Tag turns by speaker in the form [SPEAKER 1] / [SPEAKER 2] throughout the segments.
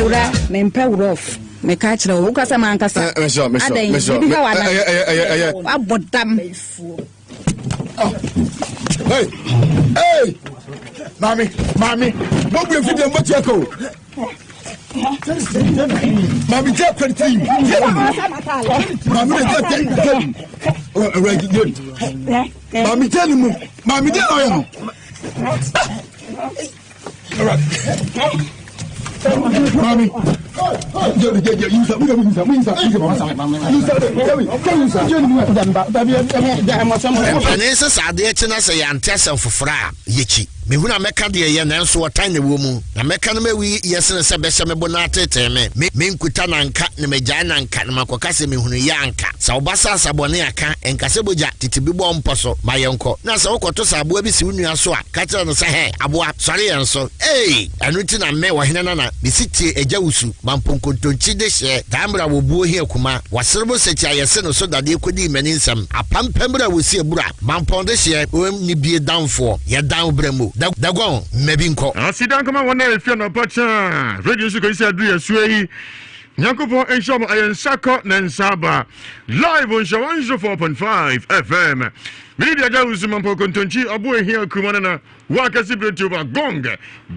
[SPEAKER 1] Awura, mempɛ worɔf. Meka kyerɛ wo, wokasa mankasa.
[SPEAKER 2] Adɛn,
[SPEAKER 1] biribi ha wana? Abɔ dam.
[SPEAKER 2] Hey, hey, maame, maame, bɔbu efi deɛ mbɔ tia ka o. Maame jẹ́ pẹ̀lú tí maame de jẹ́ tẹ́ jẹ́ ɛwura jẹ́ maame jẹ́ ni mu maame jẹ́ na ɔyɛ no. Maame jẹ́ jẹ́ jẹ́ yinsa mu yinsa mu yinsa yinsa jẹ́ yinsa jẹ́ ni mu.
[SPEAKER 3] Mpanin sɛ sɛ adeɛ kye na sɛ yɛante asɛm foforɔ a, yɛkyi. Mehunu a mɛka deɛ ɛyɛ, nanso ɔtan na ɛwɔ mu. Na mɛka no mawi yɛ sene sɛ bɛhyɛ me bo na ateetee me. Me, menkuta no anka, na magyae no anka, na makɔka sɛ mehunuiɛ anka. Sɛ wo ba sɛ asa bɔne a, ka, nka sɛ bogya, tete bi bɔ mpɔ so, ma yɛnkɔ. Na sɛ wokɔto sɛ aboa bi si wo nua so a, ka kyerɛ no sɛ, Hɛ, aboa, sɔre yɛn so. Ei! Ɛno nti na me, ɔhene nana, mesi tie agya wusu, ma mponkontonkyi dehyeɛ, daa mmerɛ a wɔbuo hia kuma, wɔaserebo sɛkyi a yɛse no so dadeɛ kɔdii m'ani nsɛm, apampam berɛ a wɔsi abura, mampɔn dehyeɛ, oem ne bie danfoɔ, yɛdan wo berɛ mu, da, daguan, mma bi nkɔ.
[SPEAKER 4] Aseda nkɔma wɔn a efi anɔpa kyaa radio so kɔsi sɛ aduru yɛ soɔ yi. Nyankopɔn nhyira mo ɛyɛ nsa kɔ na nsa aba. Live on Nhyira 104.5 FM. Mene deɛ agya wusu mampɔ kontonkyi ɔbo ehia kuma no na wakɛse bere tuo ba gong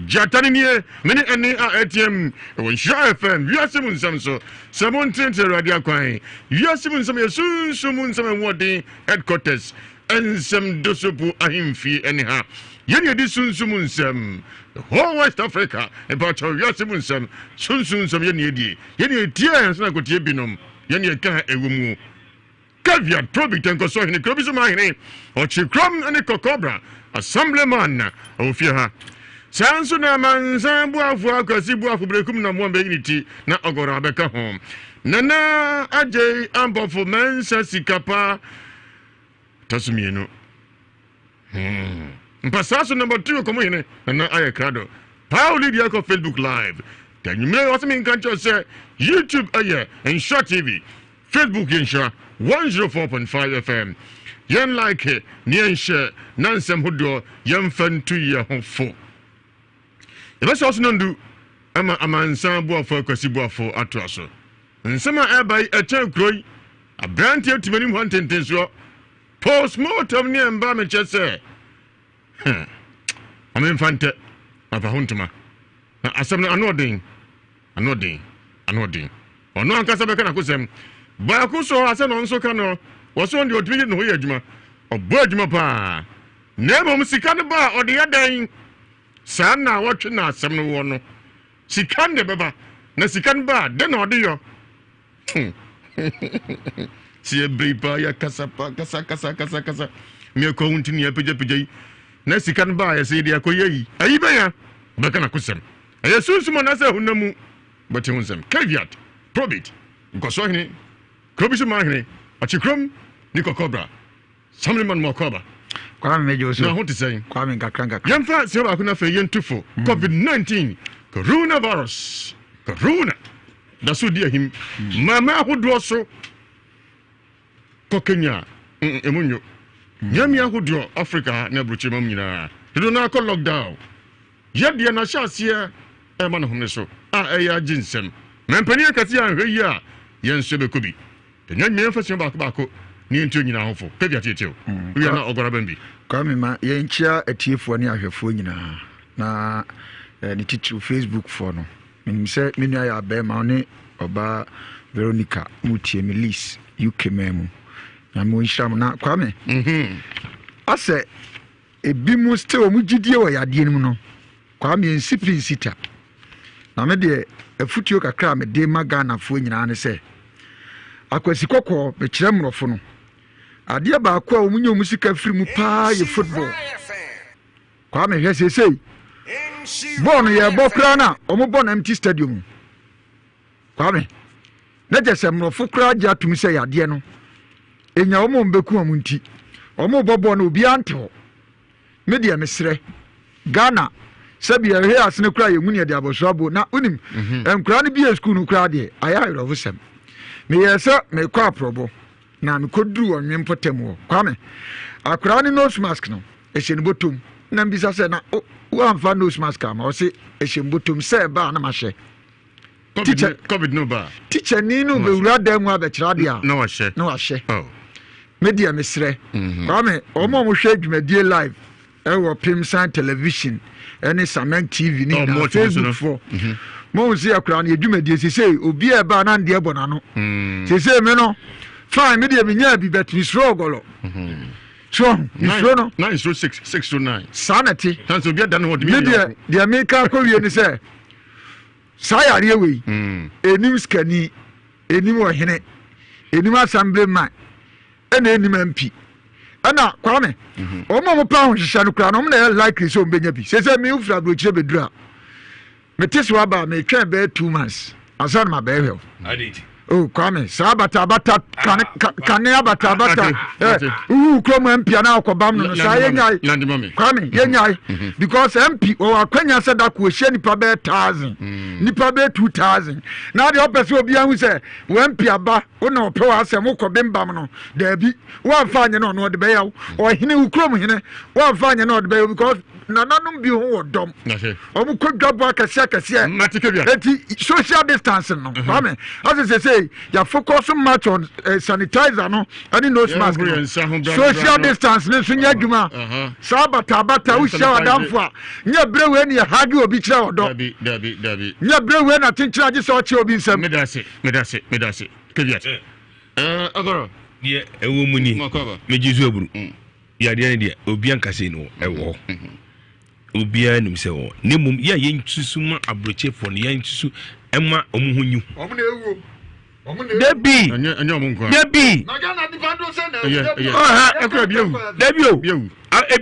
[SPEAKER 4] gyata no nie mene ɛne a ɛteam wɔ Nhyira FM wiase mu nsɛm so sɛ mo ntenetene Awurade akwan wiase mu nsɛm yɛ sunsum mu nsɛm ɛho ɔden headquarters nsɛm dosopo ahemfie ɛne ha yɛne yɛdi sunsum mu nsɛm the whole West Africa mpakyɛw wiase mu nsɛm sunsum nsɛm yɛne yɛdie yɛne yɛtie yɛn so na nkotie binom yɛne yɛka ɛwɔ mu Caveat probit nkɔsɔ hene kuro bi so ma hene ɔkye kurom ne kɔkɔbra assemblyman ɔwɔ fie ha saa nso na amansan boafo akwasi boafo berekum na mmoa bɛyi ne ti na ɔgɔrɔ abɛka ho nana agyei ampɔfo mɛnsa sika pa tɔ so mmienu hmm. mpasaa so number 2 kɔmɔ hene nana ayɛ krado pauli deɛ kɔ facebook live tanyumire ɔsɛ menka nkyerɛ sɛ youtube ɛyɛ nhyira tv Facebook yɛ Nhyira 104.5 FM. Yɛn like ne yɛn hyɛ na nsɛm hodoɔ yɛmfa ntu yɛn ho fo. Yɛbɛsɛ ɔso nondu ama amansan boafo akwasi boafo atoa so. Nsɛm a ɛba yi ɛkyɛn kuro yi. Aberanteɛ tumi anim hɔ ntentensoɔ. Postmortem ne ɛmba mekyɛ sɛ hmm, ɔmemfa ntɛ mafa ho ntoma. Na asɛm no ano ɔden. Ano ɔden, ano ɔden. Ɔno ankasa bɛka n'akosɛm. Baako sɔ hɔ a sɛ na ɔno nso ka no, wɔsɛ ɔno deɛ ɔtumi de ne ho yɛ adwuma. Ɔbɔ adwuma paa. Na mmom sika no ba a, ɔde yɛ dɛn? Saa nnawɔtwe na asɛm no wɔ no. Sika no deɛ bɛba. Na sika no ba a, dɛn na ɔde yɔ? Sɛ yɛbere paa yɛkasa paa kasa kasa kasa kasa ne ɛkɔ ho nti ne yɛpagyapagya yi na sika no ba a yɛsɛ yɛde akɔyɛ yi ayi bɛn a ɔbɛka n'akosɛm. Ɛyɛ sunsum anaasɛ honam mu bɛte ho nsɛm. Caveat, probate, nkɔsoɔ hene, kuro bi so man hene, ɔkyekurom ne kɔkɔbra, Assemblyman Mɔkɔba.
[SPEAKER 5] Kwame megye wo so.
[SPEAKER 4] Na ho te sɛn?
[SPEAKER 5] Kwame nkakra nkakra.
[SPEAKER 4] Yɛmfa sɛ baako na afei yɛntu fo. Mm. COVID-19, coronavirus, corona da so di ahim. Mm. Mama ahodoɔ so kɔ Kenya, emu nyo. Mm. Nyame ahodoɔ Africa ha ne aburokyire mam nyinaa. Dodo no akɔ lockdown. Yɛ deɛ n'ahyɛaseɛ rema ne home so a ɛyɛ agye nsam. Mampanin akɛseɛ anhwɛ yie a, yɛn nso yɛbɛkɔ bi. Yɛnya nyinaa mfa sua baako baako ne yɛntie nyinaa ho fo. Pɛbi ateetew. Wia na ɔgɔrɔ abam bi.
[SPEAKER 5] Kwame ma yɛnkyia atiefoɔ ne ahwɛfoɔ nyinaa na eh, ne titiriw Facebook foɔ no. Menim sɛ me nua yɛ abɛɛma ɔne ɔbaa Veronica mo tie me Liz UK man mu. Nyame ɔnhyira mo na Kwame. Mm -hmm. Asɛ Ebinom still wɔn gyidie wɔ yadeɛ no mu no, Kwame nsi pi nsi ta. Na me deɛ afutuo kakra a mede ma Ghanafoɔ nyinaa ne sɛ, akwasi kɔkɔɔ, mekyerɛ mmorɔfo no, adeɛ baako a wɔn nya wɔn sika firi mu paa yɛ football. Kwame hwɛ seesei, bɔɔl no yɛbɔ koraa no a wɔbɔ no empty stadium. Kwame, na kyɛ sɛ mmorɔfo koraa gye atom sɛ yadeɛ no ɛnya wɔn a wɔbɛku wɔn nti wɔrebɔ bɔɔl no obiara nte hɔ. Me deɛ mesrɛ Ghana sɛbi ɛhwɛ asene koraa yɛhu ne yɛde abɔso abo na wonim mhm. nkoraa no bie sukuu no koraa deɛ ayɛ awerɛhosɛm. Meyɛɛ sɛ mekɔ aprɔbɔ na mekɔduru ɔnwe mpɔtam hɔ Kwame akoraa ne nose mask no ɛhyɛ ne bɔtɔm na mbisa sɛ na woamfa nose mask ama ɔse ɛhyɛ mbɔtɔm sɛ ɛbaa na mahyɛ. Teacher
[SPEAKER 4] Covid no ba.
[SPEAKER 5] Teacher ni no bɛwura dan mu abɛkyerɛ adeɛ a.
[SPEAKER 4] Na wahyɛ.
[SPEAKER 5] Na wahyɛ. Oh. Me deɛ mesrɛ. Mhm. Kwame, wɔn a wɔhwɛ dwumadie live ɛwɔ Pimsan television ɛne Samen TV ne nyinaa Facebook foɔ. Mhm. Mo n se akura no yɛ dwumadie sese obi a ɛba na ndeɛ bɔ n'ano. Mm. Sese me no fine me deɛ me nyaa bi but mesuro ɔgɔlɔ. Mhm. So ɔho mesuro no.
[SPEAKER 4] 906 609.
[SPEAKER 5] Saa na te.
[SPEAKER 4] Sanso obi ada ne hɔ de
[SPEAKER 5] me deɛ deɛ meka akɔ wie ne sɛ. Saa yareɛ wei, ɛnim sikani, ɛnim ɔhene, ɛnim assembly man, ɛna ɛnim MP. Ɛna Kwame, mhm. wɔn a wɔpɛ ahohyehyɛ no koraa no, wɔn na ɛyɛ likely sɛ wɔn bɛnya bi. Sɛ sɛ mi wofiri aburokyire bɛduru a, mete so aba a metwɛn bɛyɛ 2 months ansa na mabɛhwɛ wo. Oh, Kwame, saa abatabata kane kane abatabata ɛ uhu kurom MP anaa ɔkɔbam no no saa yɛnyae Kwame yɛnyae mhm. because MP wɔwɔ akwanya sɛ da ko ehyia nipa bɛyɛ 1,000 mm. nipa bɛyɛ 2,000 na adeɛ ɔpɛ sɛ obi ahu sɛ wɔ MP aba wo na ɔpɛ wɔ asɛm wokɔ bembam no daabi wɔamfa anyɛ no ɔno ɔde bɛyɛ wo ɔhene wo kurom hene wɔamfa anyɛ no ɔde bɛyɛ wo because nananom bi ho wɔ dɔm wɔn kɔ dwabɔ akɛseɛ akɛseɛ eti social distancing no mhm. kwame ɔsɛ sɛ sɛ yɛ focus much on uh, sanitizer no ɛne nose mask no social distance no nso nyɛ adwuma saa batabata wohyia wadamfo a nyɛ bere wei ne yɛ hage obi kyerɛ ɔdɔ nyɛ bere wei na kyenkyere agye sɛ ɔkyɛ obi nsam.
[SPEAKER 4] Medase medase medase kebiat ɛɛ ɔkɔrɔ.
[SPEAKER 6] Deɛ ɛwɔ mu ni megye so aburu. Mm. Yadeɛ no deɛ obiara nka sei no ɛwɔ hɔ obiara nim sɛ wɔ na mmom yɛ a yɛnsusu ma aburokyefoɔ no yɛnsusu ɛma wɔn ho nyi dabi dabi dabi o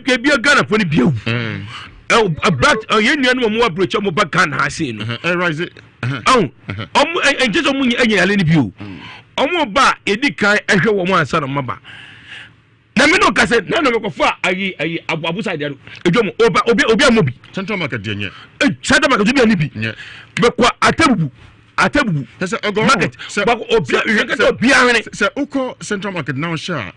[SPEAKER 6] ebi Ghana fo no bi ewu black yɛn nuanom wɔn wɔ aburokye wɔn ba Ghana ha sei no ɔn ɔmo ɛnkyɛ sɛ ɔmo nyɛ yale no bi o ɔmo ba yɛdi kan ɛhwɛ wɔn ansa na ɔmo aba. Na me no kase na na mekɔfa ayi ayi abu abusa deɛ no edwa mu oba obi obi amɔ bi.
[SPEAKER 4] Central market deɛ nyɛ.
[SPEAKER 6] Eh, central market obi ani bi.
[SPEAKER 4] Nyɛ.
[SPEAKER 6] Mekɔ atebubu atebubu.
[SPEAKER 4] Sɛ ɔgɔ
[SPEAKER 6] market bako obi sɛ obi ahwene.
[SPEAKER 4] Sɛ wokɔ central market na wohyɛ a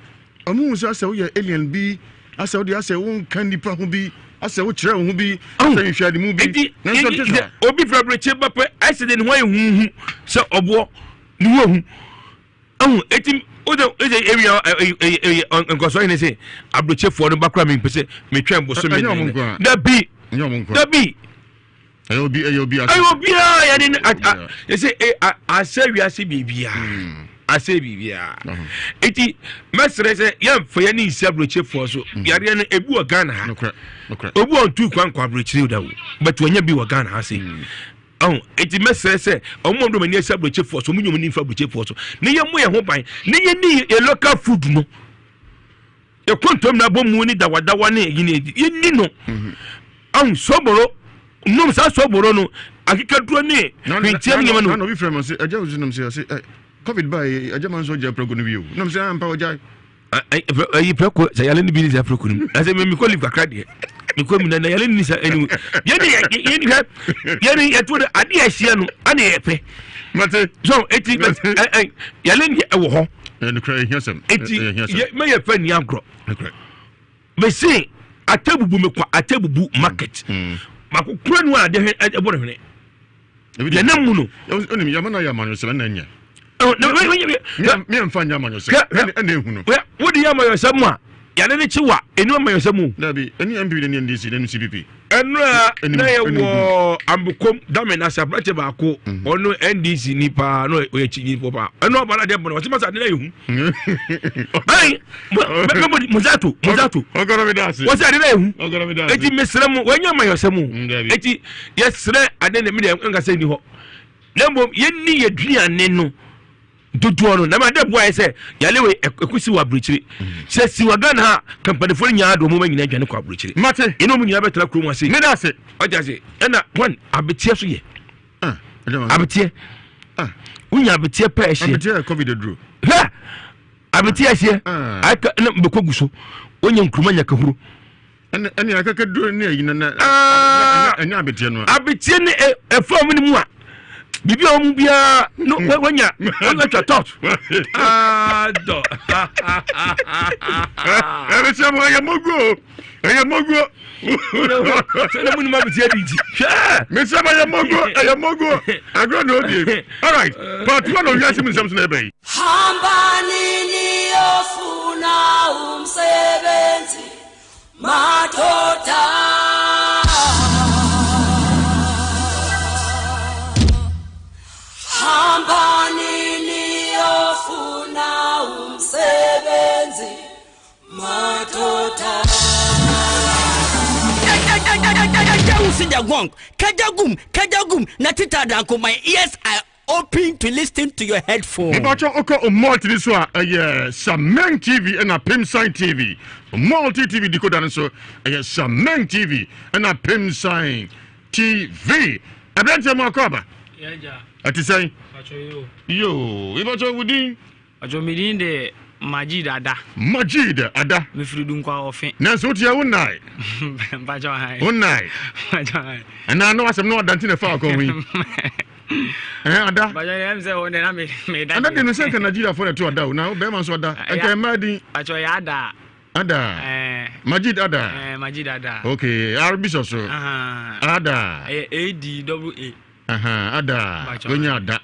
[SPEAKER 4] ɔmo hu sɛ asɛ woyɛ alien bi asɛ wode asɛ wonka nipa ho bi asɛ wokyerɛ wo ho bi asɛ nhwɛanimu bi.
[SPEAKER 6] Eti obi fira aburokye ba pɛ ayɛ sɛ de ne ho ayɛ huhu sɛ ɔboɔ ne ho ahu. Ɛhu eti o de o de ewia ɛyɛ ɛyɛ nkɔsɔ yɛn sɛ aburokyefoɔ no bakora mi mpɛ sɛ metwɛn boso mi nnan dabi dabi
[SPEAKER 4] ɛyɛ obi ɛyɛ obi
[SPEAKER 6] ɛyɛ obiara yɛde ne a a yɛsɛ e a asɛ wiase biribiara hmm. asɛ biribiara eti mɛsrɛ sɛ yɛnfa yɛn ne nsi aburokyefoɔ so hmm. yareɛ no ebi wɔ Ghana ha obi wɔ ntu kwan kɔ aburokyire da o bɛtɛ wɔnyɛ bi wɔ Ghana ha se. Hmm. Ɔho, enti mɛsrɛ sɛ ɔmo a ɔmo de ɔmo ani asi aburokyefoɔ so, ɔmo nyi ɔmo ani mfa aburokyefoɔ so, na yɛmmɔ yɛn ho ban, na yɛnni yɛn local food no. Yɛkɔ ntɔm na abɔ mu ne dawadawa ne ɛyi ne ɛyi, yɛnni no. Ɔho, soboro, nom saa soboro no, akekaduro ne hwentia ne nneɛma no.
[SPEAKER 4] Na obi frɛ me ɔse, agya osu nam sɛ ɔse, covid baa yi, agya ma nso ɔgyae prɛko no bio. Nam sɛ ampa ɔgyae.
[SPEAKER 6] ayi prɛko sɛ yale no bi ne sɛ prɛko no mu ɛsɛ mekɔ live kakra deɛ mekɔ mu na na yale no ni sɛ ɛni yɛne yɛne hwɛ yɛne yɛto de adeɛ a ɛhyia no ane yɛpɛ
[SPEAKER 4] mate
[SPEAKER 6] so eti ɛ yale no deɛ ɛwɔ hɔ eti mɛyɛ fɛ ni agorɔ mese atabubu mekɔ atabubu market mako kura nu a adeɛ ɛbɔ ne hwene Deɛ nam mu no.
[SPEAKER 4] Onim yamma na yɛ amanyɔsɛm ɛna nyɛ. Miɛnfa nyɛ amanyɔsɛm ɛna ehu no.
[SPEAKER 6] Wode yɛ amanyɔsɛm a yade ne kye wa ɛnu amanyɔsɛm o.
[SPEAKER 4] Dabi ɛne NPP ne NDC ne CPP.
[SPEAKER 6] Ɛnu a na yɛ wɔ ambokom dame na ase aberanteɛ baako mhm. ɔno NDC ni paa na ɔyɛ kyinyi pɔ paa ɛnu ɔba na adeɛ bɔ na ɔsi masa ade na yɛ hu. Ayi muzato muzato wɔsi ade na yɛ hu eti mesrɛ mu wɔnyɛ amanyɔsɛm o mm, eti yɛsrɛ ade na mi deɛ nka sɛ ni hɔ na mmom yɛnni yɛ duane no dodoɔ no na ma de boa yɛ sɛ yale wei ɛkɔsi wɔ aburokyire mm. sɛ si wɔ Ghana ha kampanifoɔ no nyinaa de wɔn nyinaa dwane kɔ aburokyire
[SPEAKER 4] mate
[SPEAKER 6] ɛne wɔn nyinaa bɛtena kurom ase
[SPEAKER 4] meda ase
[SPEAKER 6] ɔgya ase ɛna wɔn abeteɛ so yɛ
[SPEAKER 4] ah,
[SPEAKER 6] abeteɛ ah. wonya abeteɛ pɛ ɛhyeɛ
[SPEAKER 4] abeteɛ yɛ covid aduro
[SPEAKER 6] hwɛ abeteɛ ɛhyeɛ ah. aka na bɛkɔ gu so wonya nkuruma nya kahuro
[SPEAKER 4] ɛne ɛne akaka duro ne ayi na na ɛnyɛ abeteɛ no
[SPEAKER 6] abeteɛ ne ɛfam ne mu a. Biribi a wɔn biara no wanya wɔatwa tɔt. Adɔ.
[SPEAKER 4] Ɛbɛsɛ mo ɛyɛ moguo ɛyɛ moguo.
[SPEAKER 6] Sɛ na mo ni ma mi ti adi nti. Hwɛ.
[SPEAKER 4] Mesɛ mo ɛyɛ moguo ɛyɛ moguo agorɔ na odie. Alright part one of wiase mu nsɛm so na ɛbɛn yi.
[SPEAKER 7] Hambani niyofuna umsebenzi madoda. Hambani niyofuna umsebenzi madoda.
[SPEAKER 8] Kajagum, gong. Kajagum, Kajagum, Natita Danko, my ears are open to listen to your headphone.
[SPEAKER 4] Mepakyɛ wokɔ Multi no so a ɛyɛ Sameng TV ɛna Pimsan TV. Multi TV decoder no nso ɛyɛ Sameng TV ɛna Pimsan TV. Aberanteɛ mu akɔ aba. Ɛte sɛn? Yoo, mepakyɛ wo din?
[SPEAKER 9] Ɔtɔ me din de Majid Ada.
[SPEAKER 4] Majid Ada.
[SPEAKER 9] Mefiri Dunkwa Ɔfe.
[SPEAKER 4] Nanso wotia wo nnae.
[SPEAKER 9] Mpakyɛ ɔhan.
[SPEAKER 4] Wo nnae.
[SPEAKER 9] Mpakyɛ ɔhan.
[SPEAKER 4] Ɛnaa na wasɛm na wadante na ɛfa akɔn ho yi. Ɛhɛn Ada.
[SPEAKER 9] Mpakyɛ ɛm sɛ wɔn de na me me da.
[SPEAKER 4] Ada de no sɛ nka Nigeriafoɔ na ɛto Ada o na bɛrima nso Ada. Nka mmaa din.
[SPEAKER 9] Mpakyɛ ɔyɛ Ada.
[SPEAKER 4] Ada.
[SPEAKER 9] Ɛɛ.
[SPEAKER 4] Majid Ada.
[SPEAKER 9] Ɛɛ Majid Ada.
[SPEAKER 4] Okay, Arabishop so. Ada.
[SPEAKER 9] Ɛyɛ A D W A.
[SPEAKER 4] Ahaa ada wanya ada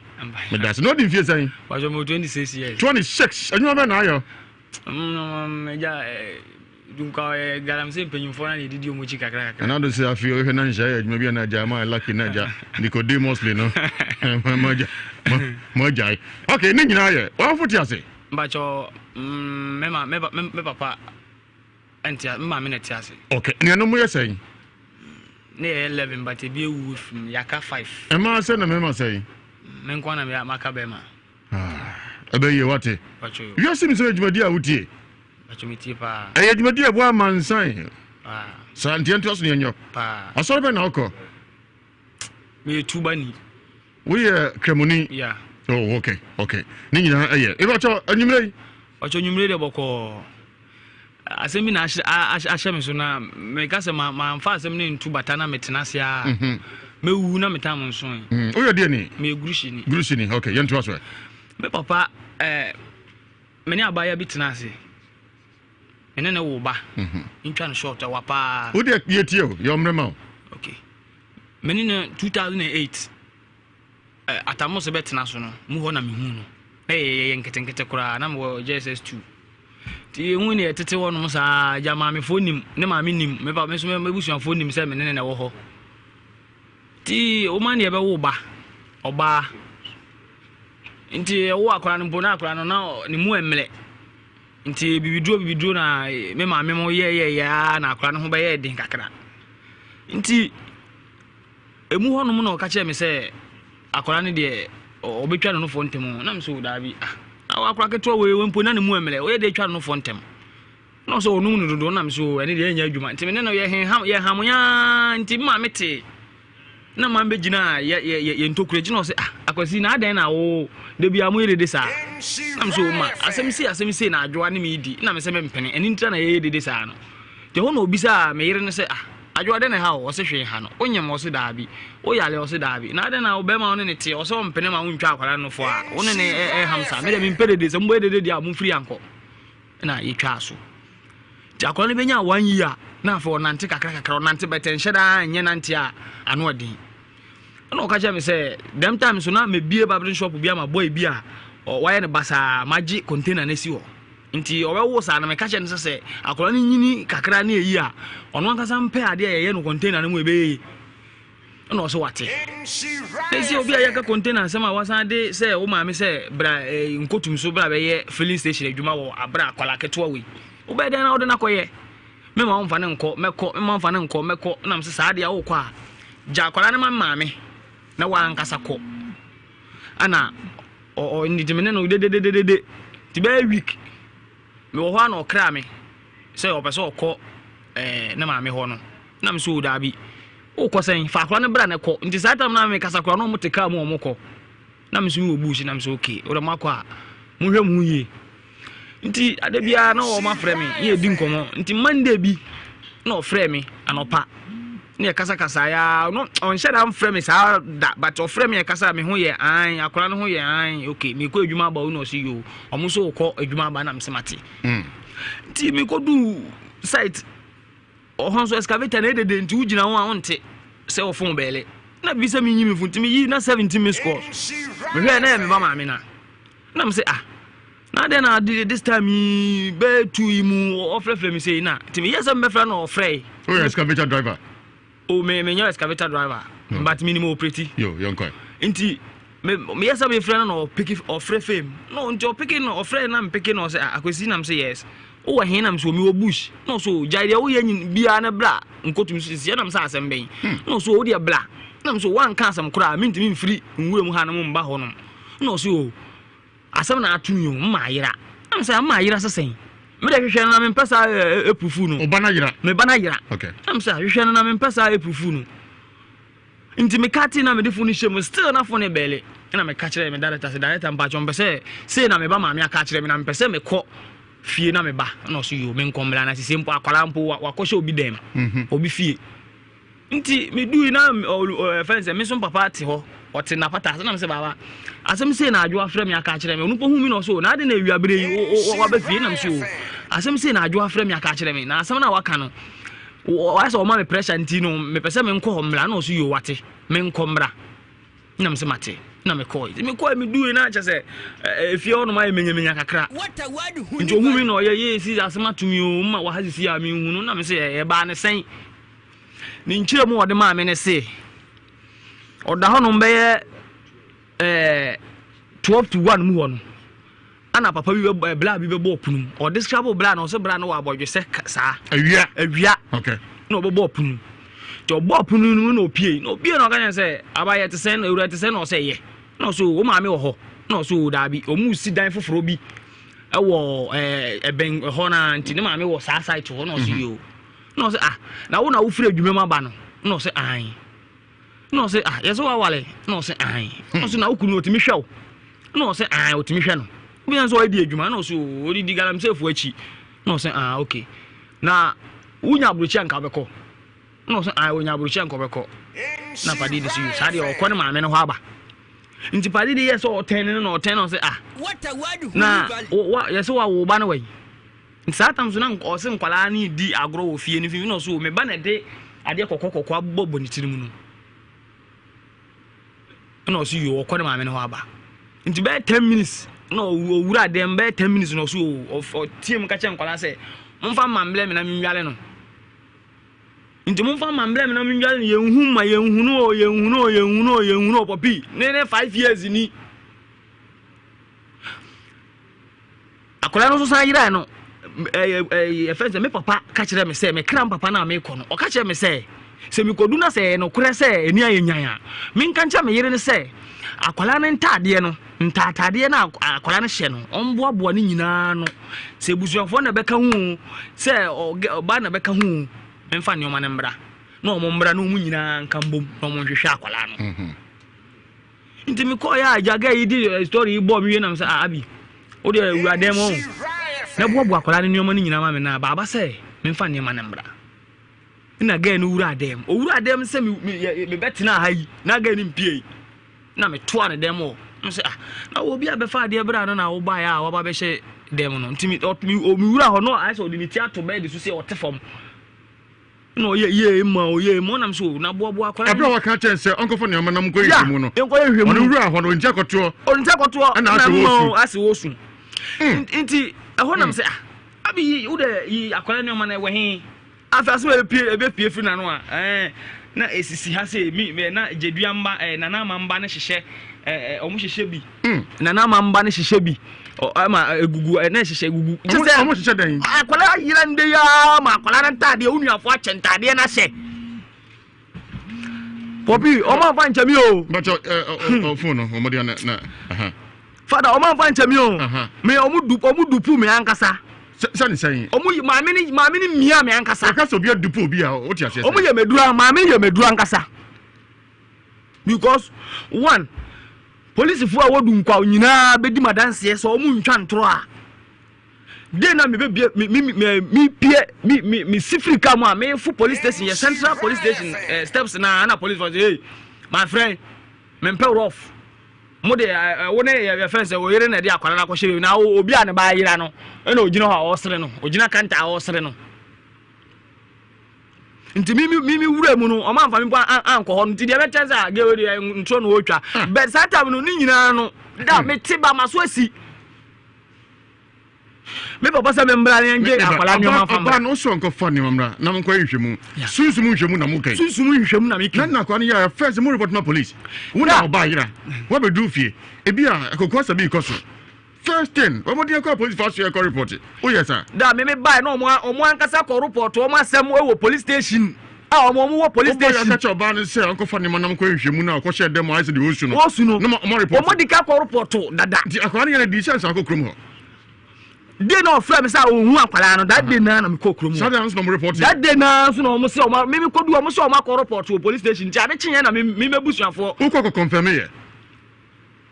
[SPEAKER 4] medase na ɔdi mfie sɛn.
[SPEAKER 9] Pàtó mo 26 years.
[SPEAKER 4] 26 adwuma bɛn na ayɔ.
[SPEAKER 9] Ɛgya dunka ɔyɛ galamsey mpanyinfoɔ na yɛdidi wɔn akyi kakra kakra.
[SPEAKER 4] Ɛna do sɛ afei ɔhwɛ na nhyɛ yɛ adwuma bi na agya ma lucky na agya Nicodemus le no ma agya ma agyae. Okay ne nyinaa yɛ wɔn te ase.
[SPEAKER 9] Mpatsɔ mɛma mɛ papa. Ɛnte ase, me maame na ɛte ase.
[SPEAKER 4] Okay, nuanom mo yɛ sɛn?
[SPEAKER 9] Ne yɛyɛ 11 but ebi ewu efiri mu, yɛaka 5.
[SPEAKER 4] Mmaa sɛn na mmarima sɛn?
[SPEAKER 9] Me nko na me maka bɛrima.
[SPEAKER 4] Ah, ɛbɛyɛ wate.
[SPEAKER 9] Pacho.
[SPEAKER 4] Wiase mi sɛ dwumadi a wotie.
[SPEAKER 9] Pacho me tie paa.
[SPEAKER 4] Ɛyɛ dwumadi a ɛboa amansan.
[SPEAKER 9] Paa.
[SPEAKER 4] Saa nti ɛntoa so ne ɛnyɔ.
[SPEAKER 9] Paa.
[SPEAKER 4] Asɔre bɛn na wokɔ?
[SPEAKER 9] Meyɛ tubani.
[SPEAKER 4] Woyɛ kramoni?
[SPEAKER 9] Yeah.
[SPEAKER 4] Oh, okay, okay. Ne nyinaa ɛyɛ. Ebakyɛ anwummerɛ yi.
[SPEAKER 9] Ɔkyɛ anwummerɛ deɛ bɔkɔɔ. Asɛm bi na ahyɛ me so na meka sɛ mamfa asɛm no ntu bata na metena ase a mhm. mɛwu na metam nso yi.
[SPEAKER 4] Mm, woyɛ deɛ ni?
[SPEAKER 9] Meyɛ guruhyini.
[SPEAKER 4] Guruhyini, okay, yɛntoa so ɛ.
[SPEAKER 9] Me papa, eh, me ne abaayewa bi tena ase. Me ne ne wo ba.
[SPEAKER 4] Mhm.
[SPEAKER 9] Ntwa no short ɛwa paa.
[SPEAKER 4] Wo deɛ yɛtie o, yɛ ɔmmerɛ ma o.
[SPEAKER 9] Okay. Me ne no 2008 eh, Atamos bɛtena so no, mu hɔ na mehuu no. Na yɛyɛ nketenkete koraa, na mewɔ JSS 2. Nti yɛhu ne yɛtete hɔ nom saa, gya maamefoɔ nim, ne maame nim, me pa, me nso m'abusuafoɔ nim sɛ me ne ne na ɛwɔ hɔ. Nti woma ne yɛbɛwo ba, ɔbaa. Nti yɛwo akwadaa no mpo na akwadaa no na ne mu ɛmmerɛ. Nti bibiduro bibiduro na me maame mo yɛyɛyɛ ara na akwadaa no ho bɛyɛɛ den kakra. Nti emu hɔnom na ɔka kyerɛɛ me sɛ akwadaa no deɛ ɔbɛtwa ne nofoɔ ntɛm. Na me sɛ daabi ah na akwadaa ketewa wei wei mpo na ne mu mmerɛ ɔyɛ deɛ atwa ne nofoɔ ntɛm. Na ɔsɛ ɔnum no dodo na me sɛ ɛne deɛ ɛnyɛ adwuma. Nti me ne no yɛ heham yɛ ham yaa nti me maame tee. Na man bɛgyina yɛ yɛ yɛ yɛ ntokuro akyi na ɔsɛ ah akwasi na adɛn na wo da bi a mo yɛ dede saa na me sɛ o ma asɛm sei asɛm sei na adwoa ne me di na me sɛ mempene ɛne ntira na yɛyɛ dede saa no nti ɛhɔ na obisa me yere no sɛ ah adwoa dɛn na ɛha wo ɔse hwee ha no wonyem ɔse daabi wo yale ɔse daabi na adɛn na wo bɛrima wo ne ne te ɔsɛ ɔmpene ma wontwa akwadaa no fo a wo ne ne ɛham saa me deɛ mempɛ dede sɛ mobɛyɛ dede deɛ a momfiri ankɔ na yɛtwaa so. Nti akwadaa no bɛnya one year na afei ɔnante kakra kakra ɔnante bɛtɛ nhyɛ daa nyɛ nante a ano ɔden. Ɛna ɔka kyerɛ me sɛ dɛm time so na mebie barbering shop bi ama boy bi a wayɛ no basaa magye container no asi hɔ. Nti ɔbɛwo saa no meka kyerɛ no sɛ sɛ akwadaa no nyini kakra ne ɛyi a ɔno ankasa mpɛ adeɛ a yɛyɛ no container no mu ɛbɛyɛ yie. Ɛna ɔsɛ wate. Ɛsɛ obi a yɛka container nsɛm a wasan de sɛ wo maame sɛ bra eh, nkotum so bra bɛyɛ filling station adwuma wɔ abra akwala ketewa wei. Wobɛyɛ dɛn na wode no akɔyɛ? Mema womfa no nkɔ, mɛkɔ, mema womfa no nkɔ, mɛkɔ. Nam sɛ saa deɛ wokɔ a, gya akwala no ma maame na wankasa kɔ. Ɛna ɔ ɔ nti me ne no dedededede. Nti bɛyɛ week Mewɔ hɔ ara na ɔkraa me sɛ ɔpɛ sɛ ɔkɔ ɛɛ ne maame hɔ no. Na me so o daabi. Wokɔ sɛn? Fa akora no bra na kɔ. Nti saa tam na mekasa koraa na wɔn te kaa mu wɔn kɔ. Na me so mewɔ bush na me so okay. Wode mo akɔ a monhwɛ mo ho yie. Nti ada biara na wɔn afrɛ me na yɛdi nkɔmmɔ. Nti Monday bi na ɔfrɛ me anɔpa. Ne yɛkasakasa ya no, ɔnhyɛ da mfrɛ me saa da, but ɔfrɛ me yɛkasa, me ho yɛ an, akwadaa no ho yɛ an, okay, mekɔ adwuma aba, wo na ɔsi yo, ɔmo nso kɔ adwuma aba na mesɛ mate. Nti mekɔdu site ɔhɔ nso excavator na ɛdede nti wogyina ho a wonte sɛ ɔfon bɛɛle na bi sɛ menyi me fo nti meyi na 17 miss calls mehwɛ na ɛyɛ me ba maame na na mesɛ ah na adɛn na ade this time yi bɛyɛ tu yi mu ɔfrɛfrɛ me sei na nti meyɛ sɛ mebɛfrɛ na ɔfrɛ.
[SPEAKER 4] Woyɛ excavator driver?
[SPEAKER 9] O me menyɛ excavator driver no. But menim operate.
[SPEAKER 4] Yo, yɛnkɔ.
[SPEAKER 9] Nti me meyɛ sɛ mefrɛ no na ɔpeke ɔfrɛ fam no nti ɔpeke no ɔfrɛ na mepeke na ɔsɛ ah, akwasi nam sɛ yes wowɔ he nam sɛ mewɔ bush na ɔsɛ gyae deɛ woyɛ nyin biara na bra nkɔtum so sisi ɛnam sɛ asɛm bɛn na ɔsɛ wodeɛ bra nam sɛ woanka asɛm koraa mentumi mfiri nwura mu ha no mu mba hɔ nom na ɔsɛ o Asɛm na ato me o, mma ayera. Na me sɛ, mma ayera sɛ sɛn? Me deɛ hwehwɛ no na mempɛ saa epufu no.
[SPEAKER 4] Ɔba no ayera.
[SPEAKER 9] Me ba no ayera.
[SPEAKER 4] Okay.
[SPEAKER 9] Na me sɛ, hwehwɛ no na mempɛ saa epufu no. Nti me ka te na mede fo no hyɛ mu, still na fo no bɛle. Na meka kyerɛ me director sɛ, director mpakyɛ mpɛ sɛ sei na me ba maame aka akyerɛ me na mepɛ sɛ mekɔ fie na me ba. Na ɔso yo, menkɔ mmra na sisi mpo akwadaa mpo wakɔhyɛ obi dɛm, mhm. obi fie. Nti medui na ɛfɛ no sɛ me nso papa te hɔ, ɔte n'apata ase na mesɛ baaba asɛm sei na adwo afrɛ me aka akyerɛ me. Ɔno mpo hu me na ɔsɛ o na ade na awia berɛ yi waba fie na mesɛ o asɛm sei na adwo afrɛ me aka akyerɛ me na asɛm no a waka no wayɛ sɛ ɔma me pressure nti no mepɛ sɛ menkɔ hɔ mmra na ɔsɛ yo wate menkɔ mmra na mesɛ mate na mekɔe. Nti mekɔe medui na kyɛ sɛ efie hɔ nom ayɛ menyamenya kakra nti ɔhu me na ɔyɛ yɛ si asɛm ato me o mma wɔ ha sisi a menhu no na mesɛ ɛbaa ne sɛn. Ne nkyerɛmu a ɔde maa me ne se, ɔda hɔnom bɛyɛ ɛɛ 12 to 1 mu hɔ no, ana papa bi bɛ bla bi bɛbɔ ɔpono mu. Ɔdescribe bla no, ɔsɛ bla no wɔ abɔdwe sɛ saa.
[SPEAKER 4] Awia.
[SPEAKER 9] Awia.
[SPEAKER 4] Okay.
[SPEAKER 9] Na ɔbɛbɔ ɔpono mu. Nti ɔbɔ ɔpono no mu na ɔpie. Na ɔpie na ɔka kyerɛ sɛ, abayɛ te sɛn, ewura te sɛn na ɔsɛ yɛ. Na ɔsɛ o maame wɔ hɔ. Na ɔsɛ o daabi, ɔmu si dan foforɔ bi ɛwɔ ɛɛ ɛbɛn hɔ na nti ne maame wɔ saa site hɔ na ɔsɛ yɛ o. Na ɔsɛ ah na wo na wofiri adwuma mu aba no? Na ɔsɛ ae. Na ɔsɛ ah yɛsɛ wawale? Na ɔsɛ ae. Na ɔsɛ na wo kunu ɔtumi hwɛ wo? Na ɔsɛ ae ɔtumi hwɛ no. Obi sɛ ɔyɛ di adwuma na ɔsɛ ɔde di galamseyfoɔ akyi. Na ɔsɛ ah okay. Na wonya aburokyi anka wobɛkɔ? Na ɔsɛ ae ɔnya aburokyi anka ɔbɛkɔ. Na padi de so yi saa deɛ ɔkɔ ne maame no hɔ aba. Nti padi de yɛ sɛ ɔtɛn no na ɔtɛn na ɔsɛ ah na yɛsɛ wawo ba no wɔ yi. Nti saa tam so na ɔse nkwadaa no redi agorɔ wɔ fie no mfimfini na ɔse o me ba na ɛde adeɛ kɔkɔɔ kɔkɔɔ abobɔbɔ ne tiri mu no ɛna ɔse yo ɔkɔ ne maame no hɔ aba nti bɛyɛ 10 minutes na ɔwura dɛm bɛyɛ 10 minutes na ɔse o ɔteɛ mu ka kyerɛ nkwadaa sɛ momfa mma mblɛ me na menwale no nti momfa mma mblɛ me na menwale no yɛnhu ma yɛnhunu o yɛnhunu o yɛnhunu o yɛnhunu o pɔpi ne ne 5 years ni. Akwadaa no nso san yerae no, ɛyɛ ɛyɛ ɛfɛn sɛ me papa ka kyerɛ me sɛ me kra papa no a mekɔ no, ɔka kyerɛ me sɛ sɛ mekɔdu na sɛ ɛyɛ nokorɛ sɛ ani ayɛ nyan a, menka nkyerɛ me yere no sɛ akwadaa no ntaadeɛ no, ntaataadeɛ no a akwadaa no hyɛ no, ɔmboaboa ne nyinaa no. Sɛ abusuafoɔ na ɛbɛka ho o, sɛ ɔba na ɛbɛka ho o, memfa nneɛma no mmra. Na wɔn mmra na wɔn nyinaa nka mbom na wɔn nhwehwɛ akwadaa no. Mhm. Nti me kɔɔ yɛ a gya gɛ yi di eh, story yi bɔɔ me wie nam sɛ ah abi wo deɛ wura dɛm o na boaboa akwadaa no nneɛma no nyinaa ma me na baaba sɛ memfa nneɛma no mmra na gɛ no wura dɛm owura dɛm sɛ me me mebɛtena ha yi na gɛ no mpie na metoa ne dɛm hɔ mo sɛ ah na obi a bɛfa adeɛ berɛ no na wobaeɛ a waba bɛhyɛ dɛm no nti me wura hɔ no ayɛ sɛ ɔde ne ti ato bɛɛde so sɛ ɔte fam na ɔyɛ yie ma ɔyɛ mu ɔnam so na boaboa akwadaa.
[SPEAKER 4] Ɛberɛ a waka kyɛn sɛ ɔnkɔfa nneɛma na monkɔyɛ nhwɛmu no,
[SPEAKER 9] nkɔyɛ nhwɛmu
[SPEAKER 4] ɔno wura hɔ no ɔnti akɔtoɔ
[SPEAKER 9] ɔnti akɔtoɔ
[SPEAKER 4] ɛna asɛ wɔsu
[SPEAKER 9] asɛ wɔsu hmm. nti ɛhɔ nam sɛ ah abi yi wo dɛ yi akwadaa nneɛma no ɛwɔ he afei asɛm a ebepie ebepie firi n'ano a ɛɛ na esisi ha sɛ mi na gyedua mba ɛɛ nana ama mba no hyehyɛ ɛɛ ɔmo hyehyɛ bi. Hmm. Nana ama mba no hyehyɛ bi ɛma egugu ɛna hyehyɛ egugu.
[SPEAKER 4] Kyɛ sɛ ɔmo hyehyɛ dɛn?
[SPEAKER 9] Akwadaa yera nde yaa ma akwadaa no ntaadeɛ wo nuafo akyɛ ntaadeɛ no ahyɛ. Pɔpi ɔmo anfa nkyɛn mi o.
[SPEAKER 4] Bàtɛ ɛ ɛ ɔ fon no ɔmo de na na.
[SPEAKER 9] Fada ɔmo anfa nkyɛn mi o. Mi ɔmo du ɔmo dupu mi ankasa.
[SPEAKER 4] Sani sɛn.
[SPEAKER 9] Ɔmo yi maame ni maame ni mia mi ankasa.
[SPEAKER 4] Ɛka sɛ obi adupu obi a o ti aseɛ sɛ.
[SPEAKER 9] Ɔmo yɛ mɛdura maame yɛ mɛdura ankasa. Because one Polisifo a wɔdu Nkwaw nyinaa bedi me adanseɛ sɛ wɔn ntwa ntorɔ a. Day na mebɛbie me me me me pie me me me si firi car mu a mefo police station yɛ central police station eh, steps na ana police fo sɛ hey my friend mempɛ rough mo de eh, eh, wo ne yɛ fɛn sɛ oyere na ɛde akwara no akɔhyɛ baabi na obi a ne ba ayera no ɛna ogyina hɔ a ɔresere no ogyina kanta a ɔresere no nti mi mi mi wura mu no ɔmo anfa mi mpo ankɔ hɔ no nti deɛ bɛkyɛn sɛ agɛ wei deɛ ntoro na ɔretwa hmm. bɛ saa time no ne nyinaa no da hmm. me te ba ma so asi me papa sɛ me mbra ne ngye akwadaa nneɛma nfa mbra.
[SPEAKER 4] ɔbaa no sɔ nkɔfa nneɛma mbra na mo nkɔ nhwɛ mu sunsun nhwɛ mu na mo kɛn.
[SPEAKER 9] sunsun nhwɛ mu na mi kɛn.
[SPEAKER 4] na na akwadaa no yɛ first mo report ma police wo na ɔbaa yera wabɛduru fie ebi a akoko asɛ bi kɔ so. First thing, wɔn de kɔ police fa so yɛ kɔ report. O yɛ sa.
[SPEAKER 9] Da me me bae na wɔn wɔn ankasa kɔ report wɔn asɛm wɔ police station. A wɔn wɔn wɔ police station.
[SPEAKER 4] Wɔn bɔ yɛ akakyɛ ɔbaa no sɛ ɔnkɔfa ne ma nam kɔ nhwɛ mu na ɔkɔhyɛ dɛm ayɛ sɛ deɛ ɔsu no.
[SPEAKER 9] Ɔsu no.
[SPEAKER 4] Na wɔn report.
[SPEAKER 9] Wɔn di ka kɔ report dada.
[SPEAKER 4] Nti akwadaa no yɛ no di sɛ nsa akɔ kurom hɔ.
[SPEAKER 9] Day na ɔfrɛ mi sɛ ohun akwadaa no that day naa na mi kɔ kurom hɔ.
[SPEAKER 4] Saa day nso na wɔn report.
[SPEAKER 9] That day naa nso na wɔn sɛ wɔn mi mi kɔ du wɔn sɛ wɔn akɔ report wɔ police station nti ade kyeɛ na mi mi mɛ busuafoɔ.
[SPEAKER 4] Wokɔ kɔ confirm yɛ.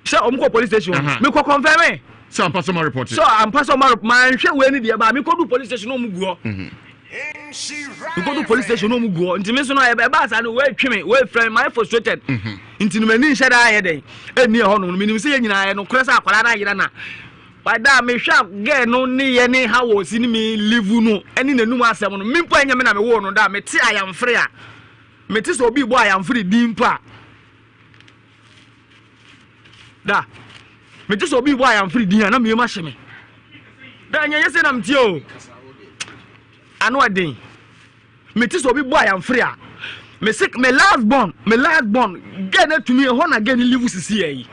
[SPEAKER 9] Sɛ ɔmo kɔ police station hɔ me kɔ confirm.
[SPEAKER 4] Sɛ ampa sɛ ɔmo report.
[SPEAKER 9] Sɛ ampa sɛ ɔmo report maa nhwɛ wei ni deɛ ba me kɔ du police station na ɔmo gu hɔ. Me kɔ du police station na ɔmo gu hɔ nti me nso no ɛbaa saa no wei twe me wei frɛ me maa frustrated. Nti no m'ani nhyɛ daa yɛ dɛn ɛnni ɛhɔ nom no menim sɛ yɛ nyinaa yɛ nokorɛ sɛ akwadaa no ayera na da mehwɛ a girl no ne yɛ ne ha wɔ si ne me live no ɛne n'anum asɛm no me mpo ɛnyɛ me na mewoo no da mete ayamfere a mete sɛ obi bɔ ayamfere din mpo a Da. Mete sɛ obi bɔ ayamfiri din a na miem ahye me. Da nyɛ nyɛ sɛ na metie o. Ano ɛden. Mete sɛ obi bɔ ayamfiri a. Me se me last born, me last born. Gɛ na tumi ɛhɔ na gɛ ne live sisi yɛ yi.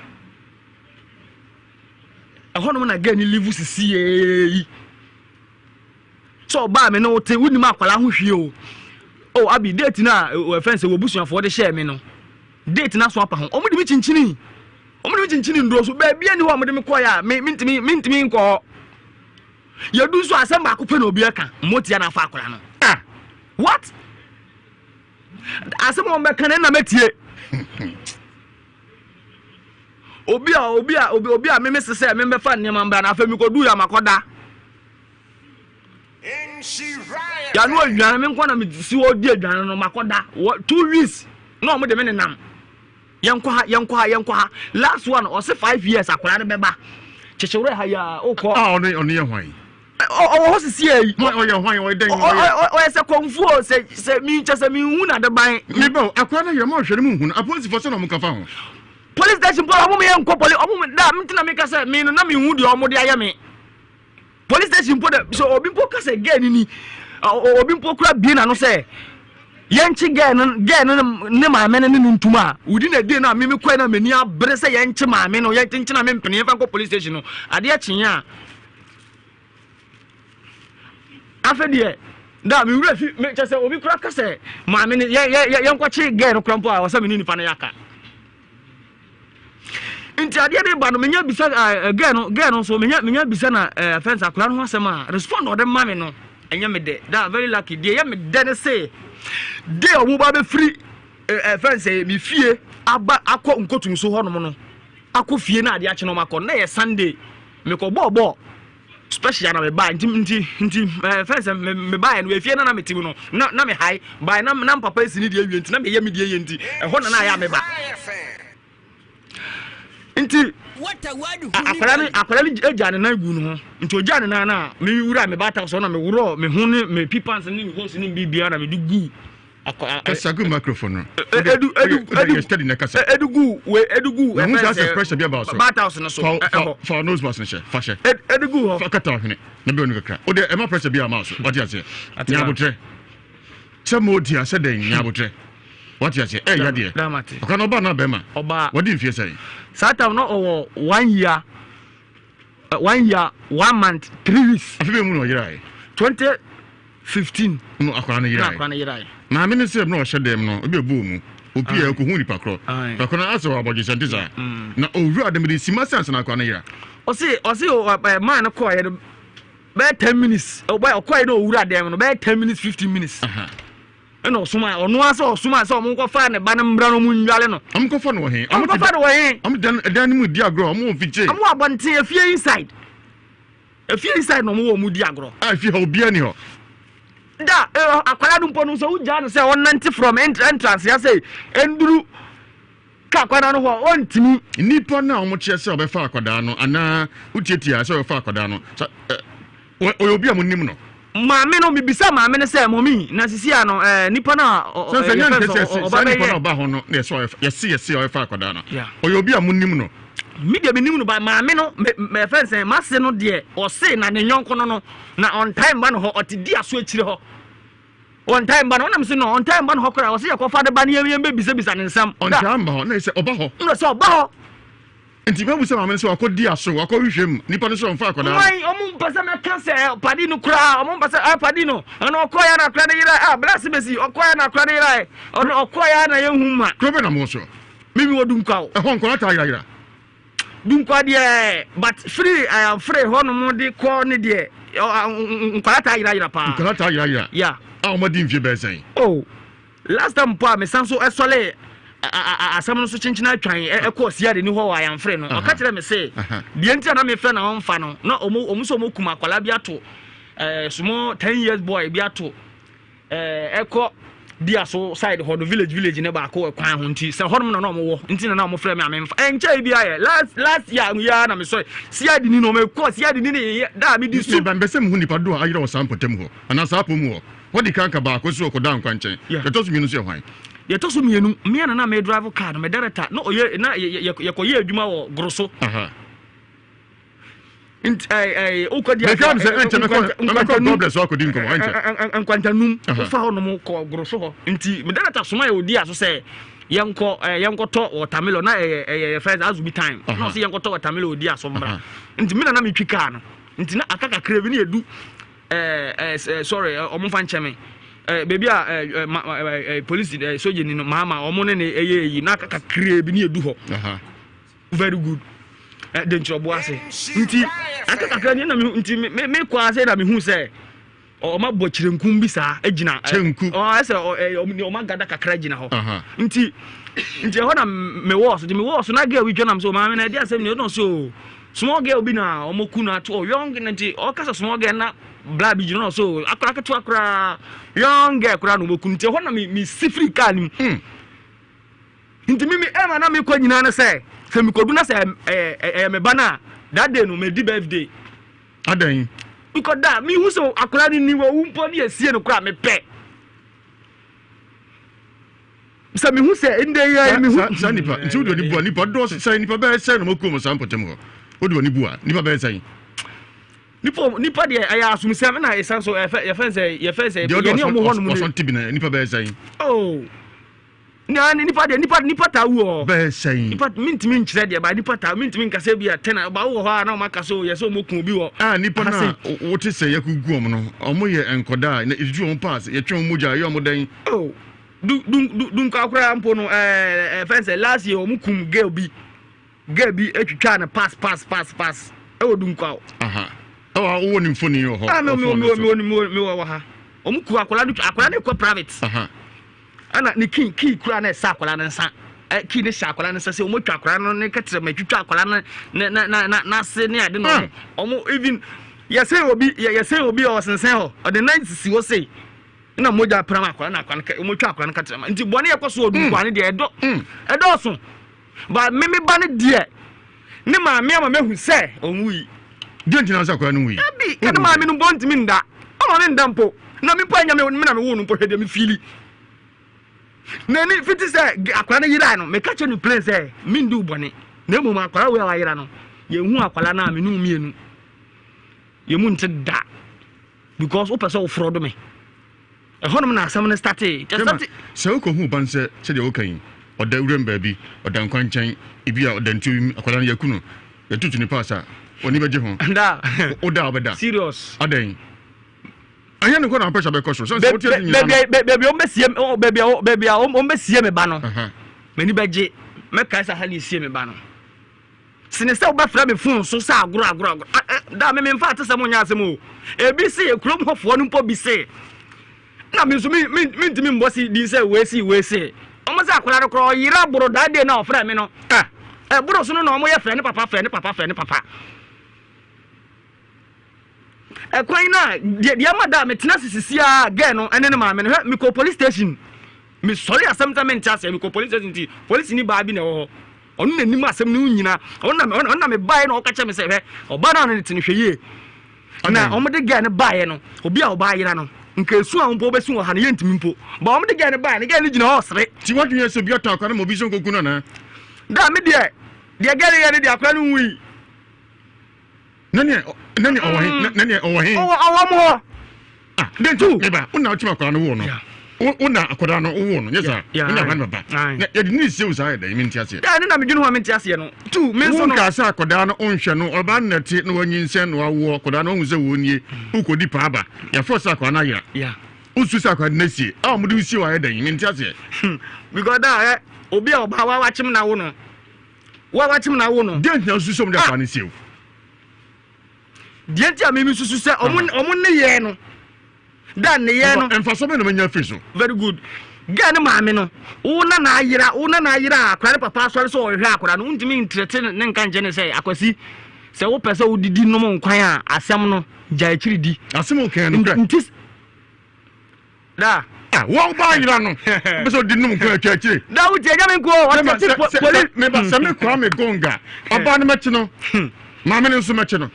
[SPEAKER 9] Ɛhɔ nom na gɛ ne live sisi yɛ yi. Sɛ ɔbaa me ne wo te wonim akwadaa ho hwie o. Oh Abi date na ɛfɛn sɛ wɔ busuafoɔ de hyɛɛ me no. Date no aso apa ho. Wɔde me kyinkyinii. Wɔde me kyinkyinii nnuro so. Baabi ani hɔ a wɔde me kɔeɛ a me mentumi mentumi nkɔ hɔ. Yɛdu nso asɛm baako pɛ na obi aka. Mmotia na afa akwadaa no. Ah, what? Asɛm a wɔbɛka no ɛna mɛtie. Obi a obi a obi obi a meme se sɛ membɛfa nneɛma mbra na afei mekɔduu yɛ amakɔda. Yano aduane me nko na me si hɔ di aduane no makɔda wɔ 2 weeks na wɔn de me nenam yɛnkɔ ha yɛnkɔ ha yɛnkɔ ha last one ɔse 5 years akwadaa no bɛba kyekyewere ha yi a okɔ.
[SPEAKER 4] a ɔno ɔno yɛ hwan.
[SPEAKER 9] Ɔwɔ hɔ sisi yɛ yi.
[SPEAKER 4] Ɔyɛ hwan, ɔyɛ dɛn?
[SPEAKER 9] Ɔyɛ sɛ kɔnfuo sɛ sɛ mi nkyɛ sɛ mi nhu na de ban.
[SPEAKER 4] Mi ba o akwadaa no yɛ ɔmo ahwɛ no mu nhu no apolisifoɔ sɛ na ɔmo kafa ho.
[SPEAKER 9] Police station po ɔmo mi yɛ nkɔ poli ɔmo mi da mi ti na mi ka sɛ mi no na mi hu deɛ ɔmo de ayɛ mi. Police station mpo dɛ sɛ obi mpo ka sɛ girl no ni obi mpo kura bie n'ano sɛ yɛnkye girl no girl no ne maame no ne no ntum a within a day no a mimi kɔɛ na m'ani abere sɛ yɛnkye maame no yɛnkyenkye na mempene yɛmfa nkɔ police station no adeɛ kyeeɛ a afei deɛ da me wura fi me kyɛ sɛ obi kura ka sɛ maame no yɛ yɛ yɛnkɔkye girl no kura mpo a ɔsɛ me ne nipa no yɛ aka. Nti adeɛ de ba no menya bisa ɛɛ girl no girl no nso menya menya bisa na ɛɛ fɛn sɛ akwadaa no ho asɛm a respond ɔde ma me no ɛnyɛ me dɛ da very lucky deɛ ɛyɛ me dɛ ne se de a wɔn ba bɛfiri ɛɛ fɛn sɛ me fie aba akɔ nkotum so hɔnom no akɔ fie na adeɛ akye na wɔn akɔ na yɛ Sunday mekɔ bɔɔ bɔɔl special na me ba nti nti nti ɛɛ fɛn sɛ me me ba yɛ no efie na na me ti mu no na na me hae ba na na papa esi ne deɛ wie nti na me yɛ me deɛ yɛ nti ɛhɔ na na ayɛ a me ba nti akwadaa no akwadaa no gya ne nan gu ne ho nti ogya ne nan na me wura me ba ta so na me worɔ me ho ne me pipans ne me hose ne me biribiara na me de gu.
[SPEAKER 4] Kasa gu microphone no.
[SPEAKER 9] Edu edu edu
[SPEAKER 4] steady na kasa.
[SPEAKER 9] Edu gu we edu gu.
[SPEAKER 4] Na ho sɛ pressure bi aba so.
[SPEAKER 9] Bat house no so.
[SPEAKER 4] Fa fa nose mask no hyɛ. Fa hyɛ.
[SPEAKER 9] Edu gu hɔ.
[SPEAKER 4] Fa kata hwene. Na bɛ onu kakra. O de ɛma pressure bi ama so. Wate aseɛ. Nya abotrɛ. Sɛ mo di asɛ dɛn nya abotrɛ. Wate aseɛ. Ɛ ya deɛ. Ɔka na ɔba na bɛma.
[SPEAKER 9] Ɔba.
[SPEAKER 4] Wadi mfie sɛn.
[SPEAKER 9] Saa time no ɔwɔ 1 year, 1 year 1 month 3 weeks.
[SPEAKER 4] Afi bɛ mu na ɔyera yɛ.
[SPEAKER 9] 2015.
[SPEAKER 4] No akwadaa no yera.
[SPEAKER 9] Na akwadaa no yera yɛ.
[SPEAKER 4] Maame no sɛ na ɔhyɛ dɛm no ebi ebu mu opi a ekohu nipa korɔ. Nipa korɔ no asɛ wɔ abɔdwesɛ nti saa. Na owura dɛm de sima sɛ ansa na akwadaa no yera.
[SPEAKER 9] Ɔsi ɔsi ɛ maa no kɔɔ yɛ no bɛyɛ 10 minutes ɔbɛ ɔkɔɔ yɛ no owura dɛm no bɛyɛ 10 minutes 15 minutes. Ɛna ɔsoma ɔno ara sɛ ɔsoma sɛ ɔmo nkɔfa ne ba no mbra na ɔmo ndwale no.
[SPEAKER 4] Ɔmo kɔfa no wɔ he?
[SPEAKER 9] Ɔmo kɔfa no wɔ he?
[SPEAKER 4] Ɔmo dan ɛdan no mu di agorɔ ɔmo wɔ mfikye.
[SPEAKER 9] Ɔmo wɔ abɔnten efie inside.
[SPEAKER 8] Efie inside na ɔmo wɔ ɔmo di agorɔ.
[SPEAKER 4] A efie hɔ obiara ni hɔ.
[SPEAKER 8] Da eh, akwadaa no mpo no sɛ wogyaa no sɛ ɔnante from entrance ya sɛ nduru kaa kwan ano hɔ ɔntumi.
[SPEAKER 4] Nnipa no a wɔkyerɛ sɛ ɔbɛfa akwadaa no anaa wotiatia sɛ ɔbɛfa akwadaa no sɛ ɔyɛ obi a monim no.
[SPEAKER 8] Maame no mebisa maame no sɛ mɔmi na sisi a no ɛɛ nipa no a
[SPEAKER 4] ɔ ɛyɛ fɛn sɛ ɔba bɛyɛ nipa no ɔba hɔ no na yɛsɛ yɛse yɛse ɔbɛfa akwadaa no ɔyɛ obi a monim no.
[SPEAKER 8] Me deɛ menim no ba maame no me me fɛn sɛ mase no deɛ ɔse na ne nyɔnko no no na ɔntae mba no hɔ ɔte di aso akyire hɔ ɔntae mba no ɔnam se no ɔntae mba no hɔ koraa ɔse yɛkɔfa de ba ne yɛn bɛbisabisa ne nsɛm.
[SPEAKER 4] Ɔntae mba hɔ na yɛ sɛ ɔba hɔ.
[SPEAKER 8] Na sɛ ɔba hɔ.
[SPEAKER 4] Nti mabu sɛ maame no sɛ wakɔ di aso wakɔ hwehwɛ mu nipa no sɛ ɔnfa akwadaa no.
[SPEAKER 8] Wan ɔmo mpɛ sɛ mɛka sɛ padi no koraa ɔmo mpɛ sɛ ah padi no ɔno ɔkɔ ya na akora no yera ah blase besi ɔkɔ ya na akora no yera ɛ ɔno ɔkɔ ya na yɛn hu ma.
[SPEAKER 4] Kuro bɛ na mo so.
[SPEAKER 8] Mimi wɔ Dunkwa o.
[SPEAKER 4] Ɛhɔ nkwadaa taa yerayera.
[SPEAKER 8] Dunkwa deɛ but firi ayamfere hɔ nom de kɔ ne deɛ nkwadaa taa yerayera paa.
[SPEAKER 4] Nkwadaa taa yerayera.
[SPEAKER 8] Yeah.
[SPEAKER 4] A wɔn adi mfie bɛyɛ sɛn.
[SPEAKER 8] Oh. Last time mpo a mesan so sɔre asɛm no so kyenkyena atwan ɛkɔɔ siade ni hɔ wɔ ayamfere no, ɔka kyerɛ me se deɛ nti a na mefrɛ na ɔmfa no na ɔmo ɔmo sɛ ɔmo kum akwadaa bi ato ɛɛ small 10 years boy bi ato ɛɛ ɛkɔ dia so side hɔ no village village ne baako wɔ kwan ho nti sɛ hɔnom na na ɔmo wɔ nti na na ɔmo frɛ me a memfa ɛnkyɛ bi ayɛ last last year yɛ na mesɔre siade ni no ɔmo kɔ siade ni ne yɛ da me di su.
[SPEAKER 4] Meba mbɛsɛ muhu nipa dodoɔ a ayera wɔ saa mpɔtam hɔ anaa saa apɔ mu hɔ. Wɔde kan ka baako sɛ ɔkɔdaa nkwa nkyɛn. Deɛ ɛtɔ so mmienu nso yɛ hwan?
[SPEAKER 8] Deɛ ɛtɔ so mmienu, me a na na me drive car no, me director, na ɔyɛ na yɛkɔyɛ adwuma wɔ Goroso. Nti ɛɛ ɛɛ wokɔ di
[SPEAKER 4] asa. Mɛka sɛ ɛnkyɛ mɛkɔ mɛkɔ God bless akɔdi nkɔmɔ ɛnkyɛ.
[SPEAKER 8] Nkwantanum wofa hɔ nom kɔ Goroso hɔ. Nti me director soma yɛ odi aso sɛ yɛnkɔ ɛɛ yɛnkɔtɔ watermelon na ɛyɛ ɛyɛ yɛfrɛ sɛ azubi time. Na ɔsɛ yɛnkɔtɔ watermelon odi aso mmra. Nti me na na metwi car no. Nti na aka kakra bi na yɛdu ɛɛ ɛɛ sorry ɔmo nfa nkyɛn me ɛɛ beebi a ɛɛ ma ɛɛ polisi ɛɛ sogyani no maama ɔmo ne ne ɛyɛ eyi na aka kakraa bi ne edu hɔ very good ɛɛ de nkyerɛbo ase nti aka kakra ni na mi nti me me kɔ ase na mi hu sɛ ɔmo abɔ kyirenkum bi saa egyina
[SPEAKER 4] kyirenku
[SPEAKER 8] ɔ ɛsɛ ɔ ɛɛ ɔmo ɔmo agada kakra gyina hɔ nti nti ɛhɔ na me wɔ so nti me wɔ so na girl bi dwa nam so maame na ɛdi asɛm ni ɔno so. Small girl bi na ɔmo ku no ato hɔ young na nti ɔkasa small girl na bla bi gyina hɔ so akora ketewa koraa young girl koraa na ɔmo ku no nti ɛhɔ na mi mi si firi kaa no mu hmm. nti mi mi ɛma na mi kɔ nyinaa no sɛ sɛ mi kɔ du na sɛ ɛyɛ ɛyɛ mi ba na that day no mi di birthday.
[SPEAKER 4] Adan.
[SPEAKER 8] Nkɔ da mi hu sɛ akora no ni wɔ wu mpo ne esie no koraa mi pɛ. Sɛ mehu sɛ ndɛ yi ara mehu.
[SPEAKER 4] Saa nipa nti wode w'ani bua nipa dɔɔso sɛn nipa bɛyɛ sɛn na wɔaku wɔn saa mpɔtam hɔ wode w'ani bua nipa bɛyɛ sɛn.
[SPEAKER 8] Nipa nipa deɛ ɛyɛ asomsɛm na ɛsan so ɛfɛ yɛfɛ sɛ yɛfɛ sɛ yɛne ɔmo hɔ nom.
[SPEAKER 4] Deɛ ɔde ɔsɔn bi nipa bɛyɛ sɛn.
[SPEAKER 8] Oh na nipa deɛ nipa nipa taa wu hɔ.
[SPEAKER 4] Bɛyɛ sɛn.
[SPEAKER 8] Nipa mintimi nkyerɛ deɛ ba nipa taa mintimi nkasa bi a tɛna ba wɔ hɔ a na ɔmo aka so yɛ sɛ ɔmo kun obi wɔ.
[SPEAKER 4] A nipa na wote sɛ yɛko gu ɔmo no ɔmo yɛ nkɔdaa na etutu ɔmo paas yɛtwe ɔmo mogya yɛ ɔmo dɛn.
[SPEAKER 8] Oh. Du du du dunkwa koraa mpo no ɛɛ ɛfɛn sɛ last year wɔn kum girl bi girl bi etwitwa no pass pass pass pass ɛwɔ dunkwa o.
[SPEAKER 4] Ɛwɔ wowɔ ne mfoni wɔ hɔ.
[SPEAKER 8] Ah mi mi mi mi mi mi wɔ ha wɔn ku akwadaa no akwadaa no kɔ private. Ɛna ne kii kii kura na ɛsɛ akwadaa no nsa ɛ kii ne hyɛ akwadaa no nsa sɛ wɔn atwa akwadaa no ne kɛtɛrɛ ma etwitwa akwadaa no ne na na na n'ase ne ade na wɔn wɔn even yɛsɛ obi yɛsɛ obi a ɔsensɛn hɔ ɔde nan sisi hɔ sei. na mogya pram akwadaa na akwadaa no wɔtwa akwadaa no kakyerɛ nti bɔne ɛkɔ so ɔdu nkwadaa no deɛ ɛdɔ mm. ɛdɔɔso ba meme ba no deɛ ne maame ama mahu sɛ ɔnwu yi
[SPEAKER 4] deɛ ntina sɛ akwadaa no wu yi
[SPEAKER 8] dabi ka ne maame no mpo ntumi nda ɔma ne nda mpo na me mpo anya me na me wo no mpo hwɛ deɛ me fiili n'ani fiti sɛ akwadaa no yerae no meka kyerɛ no plain sɛ mendi wo bɔne na mmom akwadaa wei a wayera no yɛhu akwadaa no a me ne wo mmienu yɛmu nte da Because wopɛ sɛ wo fraud me. Ɛhɔnom na asɛm no startee.
[SPEAKER 4] Kema, sɛ wokɔhu ba no sɛ sɛdeɛ woka yi, ɔda wuram baabi, ɔda nkwankyɛn, ebi a ɔda ntuo bi mu, akwadaa no yɛaku no, yɛatutu ne pass a, w'ani bɛgye ho?
[SPEAKER 8] Da.
[SPEAKER 4] Woda a wobɛda?
[SPEAKER 8] Serious.
[SPEAKER 4] Adɛn? Ɛnyɛ no nkɔ na pressure bɛkɔ soro. Sɛ sɛ wote ase nyinaa no.
[SPEAKER 8] Baabi a wɔbɛsie baabi a baabi a wɔbɛsie me ba no, m'ani bɛgye. Mɛkae sɛ ha na esie me ba no. Sene sɛ wobɛfrɛ me fon so sɛ agorɔ agorɔ agorɔ. Ah, eh, da me memfa atesɛm nyɛ asɛm o. Ebi se kurom hɔfoɔ no mpo bi se na me nso mentumi mbɔ se din sɛ wei se wei se. Wɔn sɛ akwadaa no koraa ɔyera boro that day na ɔfrɛ me no. Ah, ɛboro so no na wɔyɛ frɛ ne papa frɛ ne papa frɛ ne papa. Ɛkwan no a deɛ deɛ ama da a metena ase sisi a girl no ɛne ne maame no hwɛ mekɔ police station mesɔre asɛm sɛ mente aseɛ mekɔ police station nti police ni baa bi na ɛwɔ hɔ ɔno na nim asɛm no nyina ɔno na ɔno na mebaeɛ na ɔka kyerɛ me sɛ hwɛ ɔbaa no a ɔne ne te no hwɛ yie na wɔde girl no baeɛ no obi a ɔbaa yera no nka esu a mpo wobɛsu wɔ ha no yɛntumi mpo ba wɔde girl no baeɛ no girl no gyina hɔ ɔsere.
[SPEAKER 4] Ti wadwene yɛ sɛ obi atɔ akora no ma obi sɛ nkoku no anaa?
[SPEAKER 8] Da me deɛ deɛ girl no yɛ no deɛ akora no nwui.
[SPEAKER 4] Na neɛ na neɛ ɔwɔ he na neɛ ɔwɔ he.
[SPEAKER 8] Ɔwɔ ɔwɔ mo hɔ.
[SPEAKER 4] Ah den nti meba wo na wokyim akwadaa no woo no wo na akwadaa no woo no nyɛ saa wo na akwadaa no baba na yɛde ne sie wo saa yɛ dɛn mente aseɛ.
[SPEAKER 8] Dɛ ne na medwene ho a mente aseɛ no tu me nso no.
[SPEAKER 4] Wonkaa sɛ akwadaa no wonhwɛ no ɔbaa no nɛte na wanyinsɛn na wawoɔ akwadaa no wahu sɛ wɔn nie wokɔdi paa ba yɛfɔ sɛ akwadaa no ayera wosu sɛ akwadaa no asie a wɔde wo sie wɔ ayɛ dɛn mente aseɛ.
[SPEAKER 8] Because da ɛ obi a ɔbaa wa wakyem na wo no wa wakyem na wo no.
[SPEAKER 4] Deɛ ntina wosu sɛ wɔde akwadaa no sie wo.
[SPEAKER 8] Deɛ nti a mimi susu sɛ ɔmo ɔmo nneyɛɛ no da nneyɛɛ no.
[SPEAKER 4] Mfasoɔ bɛn na manya afiri so.
[SPEAKER 8] Very good. Girl ne maame no, wo na na ayera, wo na na ayera a akwadaa ne papa asɔre sɛ ɔrehwɛ akwadaa no, wontumi ntrɛte ne nka nkyɛn ne sɛ akwasi sɛ wopɛ sɛ wodidi nom nkwan a asɛm no gya akyiri di.
[SPEAKER 4] Asɛm o kɛn no korɛ.
[SPEAKER 8] Nti Da.
[SPEAKER 4] Ah, wɔn ba ayera no. Bɛ sɛ ɔdi nom nko atwa akyire.
[SPEAKER 8] Da wo tie nyame nko ɔte ti poli.
[SPEAKER 4] Me ba sɛ me kwa me gonga. Ɔba no mɛkye no. Maame no nso mɛkye no.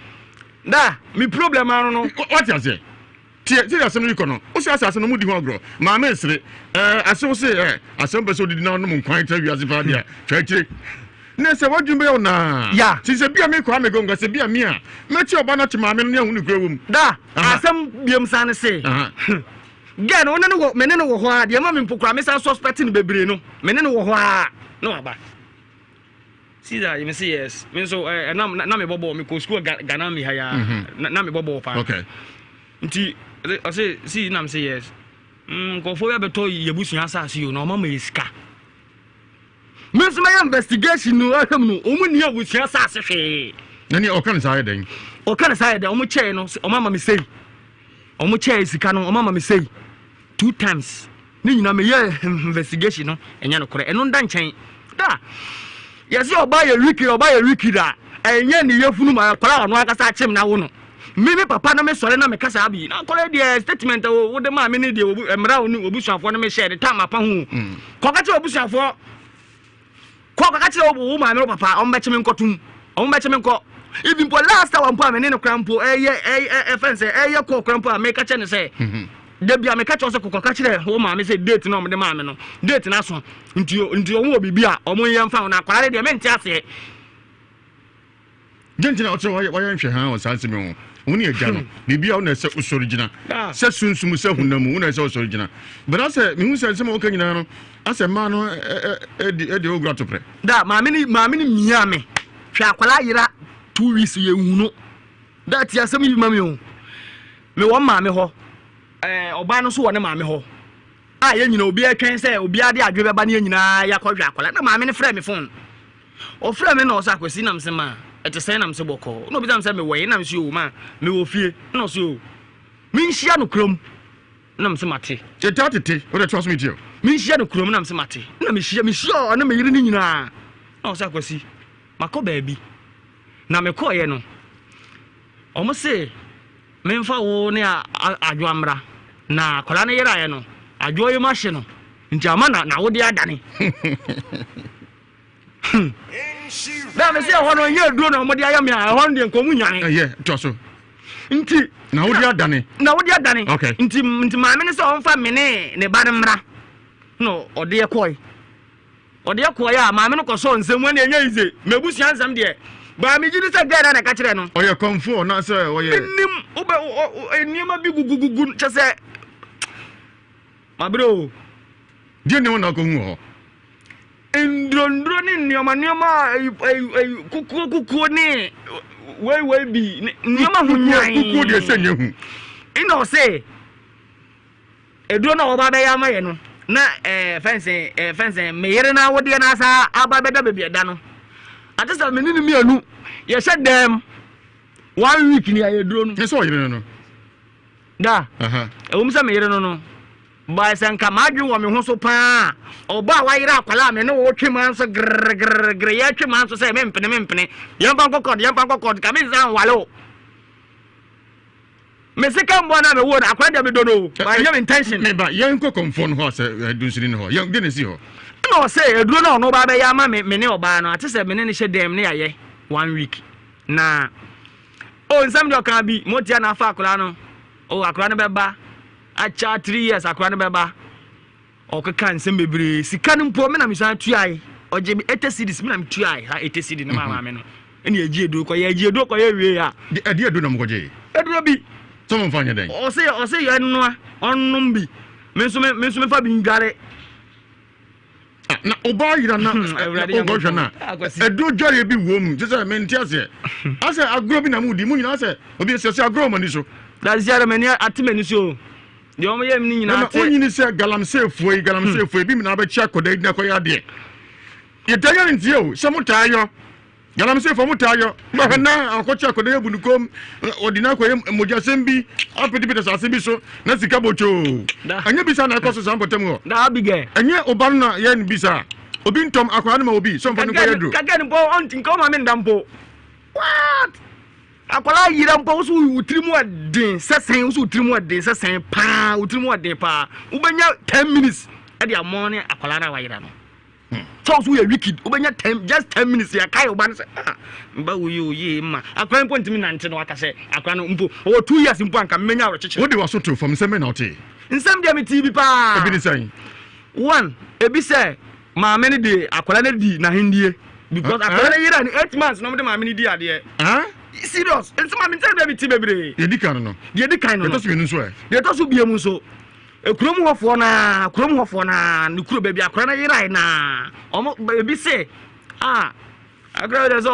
[SPEAKER 8] Da, me problem ano no.
[SPEAKER 4] Wate aseɛ. Tie, sɛ asɛm no rekɔ no, wo sɛ asase no mudi ho agorɔ. Maame nsere. Ɛɛ, ase wo se ɛɛ, asɛm pɛ sɛ odidi na ɔnom nkwan tra wiase paa deɛ, twa akyire. Ne sɛ wadwene bɛyɛ wo naa.
[SPEAKER 8] Ya.
[SPEAKER 4] Ti sɛ bia me kwa me gonga, sɛ bia me a, mɛkye ɔba no akye maame no ne ahu ne kura wɔ mu.
[SPEAKER 8] Da, asɛm biam san ne se. Girl no, wo ne no wɔ, me ne no wɔ hɔ a, deɛ ɛma me mpo koraa, me san suspect no bebree no, me ne no wɔ hɔ a, na waba. Caesar, me se yes. Me nso, eh, na, na me bɔ bɔɔl, me kɔ school Ghana mi ha ya, mhm. na, na me bɔ bɔɔl paa.
[SPEAKER 4] Okay.
[SPEAKER 8] Nti, ɔse, si, na me se yes. Mm, nkurɔfoɔ bi abɛtɔ yɛbusua asase yi o, na ɔma ma yɛ sika. Me nso mɛyɛ investigation no ahwɛ mu no, wɔn nni abusua asase hwee.
[SPEAKER 4] Na nea ɔka no saa yɛ dɛn?
[SPEAKER 8] Ɔka no saa yɛ dɛn? Wɔn kyɛɛ no, wɔn ama me sei. Wɔn kyɛɛ sika no, wɔn ama me sei. Two times. Ne nyinaa meyɛ investigation no, ɛnyɛ nokorɛ. Ɛno nda nkyɛn. Da. Yɛsɛ ɔbaa yɛ wicked, ɔbaa yɛ wicked a, ɛnyɛ ne yafunu ma akwadaa a ɔno ankasa akyem na awo no. Me me papa na me sɔre na me kasa abi. Na akwadaa deɛ statement a wode maa me ne deɛ mmerɛ a obusuafoɔ no me hyɛ de tam apa ho. Mm. Kɔka kyerɛ obusuafoɔ. Kɔka kyerɛ wo maame wo papa ɔmo bɛkye me nkɔtum. Ɔmo bɛkye me nkɔ. Even mpo last hour mpo a me ne no kora mpo ɛyɛ ɛyɛ ɛfɛn sɛ ɛyɛ kɔɔ kora mpo a meka kyerɛ no sɛ mhm. da bi a meka kyerɛ sɛ kɔkɔka kyerɛ wo maame sɛ date na ɔmo de maa me no date na aso nti nti ɔmo wɔ biribi a ɔmo nyɛ mfa ho na akwadaa deɛ mente aseɛ.
[SPEAKER 4] Dɛn nti na ɔkyerɛ wɔayɛ wɔayɛ nhwɛhaa wɔ saa nsɛm yi ho? Wo ne agya no, biribi a wo na ɛsɛ wosɔre gyina, sɛ sunsum sɛ honam mu, wo na ɛsɛ wosɔre gyina. But asɛ mehu sɛ nsɛm a woka nyinaa no, asɛ mmaa no ɛdi ɛdi ogura toprɛ.
[SPEAKER 8] Da maame ne maame ne mia me hwɛ akwadaa yera 2 weeks yɛ hu no da ti asɛm yi ma mi o me wɔ maame hɔ ɛɛ ɔbaa no nso wɔ ne maame hɔ a yɛn nyinaa obiara twɛn sɛ obiara de adwe bɛba ne yɛn nyinaa yɛakɔhwɛ akwadaa na maame no frɛ me phone. Ɔfrɛɛ me na ɔse Akwasi na mese ma ɛte sɛn na mese bɔkɔɔ na ɔbisa me sɛ mewɔ he na mese oo ma mewɔ fie na ɔse oo menhyia no kurom na mese mate.
[SPEAKER 4] Tete tete wode toa so metie o.
[SPEAKER 8] Menhyia no kurom na mese mate na mehyia mehyia ɔne me yere no nyinaa na ɔse Akwasi makɔ baabi na mekɔɔyɛ no ɔmo se memfa wo ne Adwoa mmra na akwadaa no yeraeɛ no Adwoa yam ahye no nti ama na na wode adane. Hmm. Na me sɛ ɛhɔ no ɛnyɛ aduro na wɔde ayɛ me a ɛhɔ no deɛ nka wɔn nyane.
[SPEAKER 4] Ɛyɛ toa so.
[SPEAKER 8] Nti.
[SPEAKER 4] Na wode adane.
[SPEAKER 8] Na wode adane.
[SPEAKER 4] Okay.
[SPEAKER 8] Nti nti maame no sɛ ɔmfa me ne ne ba no mmra na ɔde ɛkɔe. Ɔde ɛkɔe a maame no kɔsɔɔ nsɛm mu ɛna ɛnyɛ yize. Mabusua nsɛm deɛ. Baa megye di sɛ gɛɛ na na ɛka kyerɛ no.
[SPEAKER 4] Ɔyɛ kɔmfoɔ na sɛ ɔyɛ.
[SPEAKER 8] Menim wobɛ nneɛma bi gugugugu kyɛ sɛ mabrɛ o.
[SPEAKER 4] Deɛ nneɛma na akɔhu wɔ hɔ.
[SPEAKER 8] Nnuronnuro ne nneɛma nneɛma a ayi ayi ayi kukuo kukuo ne wei wei bi ne nneɛma ho nyan.
[SPEAKER 4] Kukuo deɛ sɛ nyɛ hu.
[SPEAKER 8] Ɛna ɔse eduro na ɔba bɛyɛ ama yɛ no na ɛɛ fɛnsɛn ɛɛ fɛnsɛn me yere na awodeɛ na asa aba bɛda baabi ɛda no ate sɛ me ne no mmienu yɛhyɛ dɛm one week ni ayɛ duro no.
[SPEAKER 4] Ne sɛ ɔyere no no.
[SPEAKER 8] Da ɛwom sɛ me yere no no. But sɛ nka m'adwene wɔ me ho so paa a, ɔba a wayera akwadaa a me ne wo twe maa nso grrrgrrgr yɛtwe maa nso sɛ mempene mempene yɛmfa nkɔ court yɛmfa nkɔ court ka mensan nwale o. Me sika mboa na me wo no akora deɛ medɔ no o. Ba ɛnyɛ me intention.
[SPEAKER 4] Me ba yɛn kɔ kɔnfoɔ no hɔ sɛ dunsini no hɔ yɛn de ne si hɔ.
[SPEAKER 8] Ɛna ɔsɛ aduro na ɔno ba bɛyɛ ama me me ne ɔbaa no ate sɛ me ne no hyɛ dɛm ne yɛayɛ one week na o nsɛm deɛ ɔka bi motia na afa akora no o akora no bɛba akyɛ 3 years akora no bɛba. Ɔkeka nsɛm bebree. Sika no mpo, me na mesan tuae. Ɔgye me 80 cedis, me na metuae saa 80 cedi no maa maame no. Ɛna yɛgye aduro kɔ. Yɛgye aduro kɔ yɛwie a.
[SPEAKER 4] Ɛdeɛ aduro na mokɔgye?
[SPEAKER 8] Aduro bi.
[SPEAKER 4] Sɛ momfa nyɛ dɛn?
[SPEAKER 8] Ɔse ɔse yɛnoa, ɔnnom bi. Me nso me nso mefa bi ndware.
[SPEAKER 4] Ah, na ɔbaa yera na ɔkɔhwɛ no a aduro dwareɛ bi wɔ mu kyɛ sɛ mente aseɛ asɛ agorɔ bi na modi mu nyinaa sɛ obi sɛ sɛ agorɔ wɔ m'ani so.
[SPEAKER 8] Dansi ara m'ani ate m'ani so o. Deɛ wɔn yɛ mi nyinaa
[SPEAKER 4] te. Wonyini sɛ galamseyfoɔ yi galamseyfoɔ yi bi mu na abɛkyi akɔda yi na kɔyɛ adeɛ. Yɛtaa yɛ ne ntie o sɛ mo taa yɔ galamseyfoɔ mo taa yɔ bɛhwɛ na akɔkye akɔda yi abu ne kom ɔde na akɔyɛ mogyasɛm bi apetepete asase bi so na sika bɔtwoo ɛnyɛ bisa na ɛkɔ so saa mpɔtam hɔ.
[SPEAKER 8] Na Abigail.
[SPEAKER 4] Ɛnyɛ ɔba no na yɛ ne bisa obi ntɔm akwadaa no ma obi sɛ ɔmfa no nkɔyɛ duro.
[SPEAKER 8] Kɛkɛ no mpo ɔnti nka ɔma me nda mpo. What? Akwadaa yera mpo wo so wo tiri mu ɔden sɛ sɛn wo so wo tiri mu ɔden sɛ sɛn paa wo tiri mu ɔden paa wobɛnya 10 minutes ɛde amɔ ne akwadaa no a wayera no sɛ wo so woyɛ wicked wobɛnya 10 just 10 minutes yɛ kae wo ba no sɛ ah mba wo yi oye ma akwadaa mpo ntumi nante no aka sɛ akwadaa no mpo ɔwɔ 2 years mpo anka mmɛnya awerɛkyekyere.
[SPEAKER 4] Wode w'aso to fam nsɛm bɛn na wotee?
[SPEAKER 8] Nsɛm deɛ metee bi paa.
[SPEAKER 4] Ebi ne sɛn?
[SPEAKER 8] One, ebi sɛ maame no de akwadaa no di n'ahendie because akwadaa no yera no 8 months na wɔde maame no di adeɛ. Serious, nti maame nsɛm deɛ mete bebree.
[SPEAKER 4] Deɛ di kan no.
[SPEAKER 8] Deɛ di kan no.
[SPEAKER 4] Deɛ ɛtɔ so mmienu nso ɛ.
[SPEAKER 8] Deɛ ɛtɔ so biem nso, kurom hɔfoɔ naa kurom hɔfoɔ naa ne kuro baabi akwadaa no yerae naa wɔn ebi se ah. Akora bi dɛ sɛ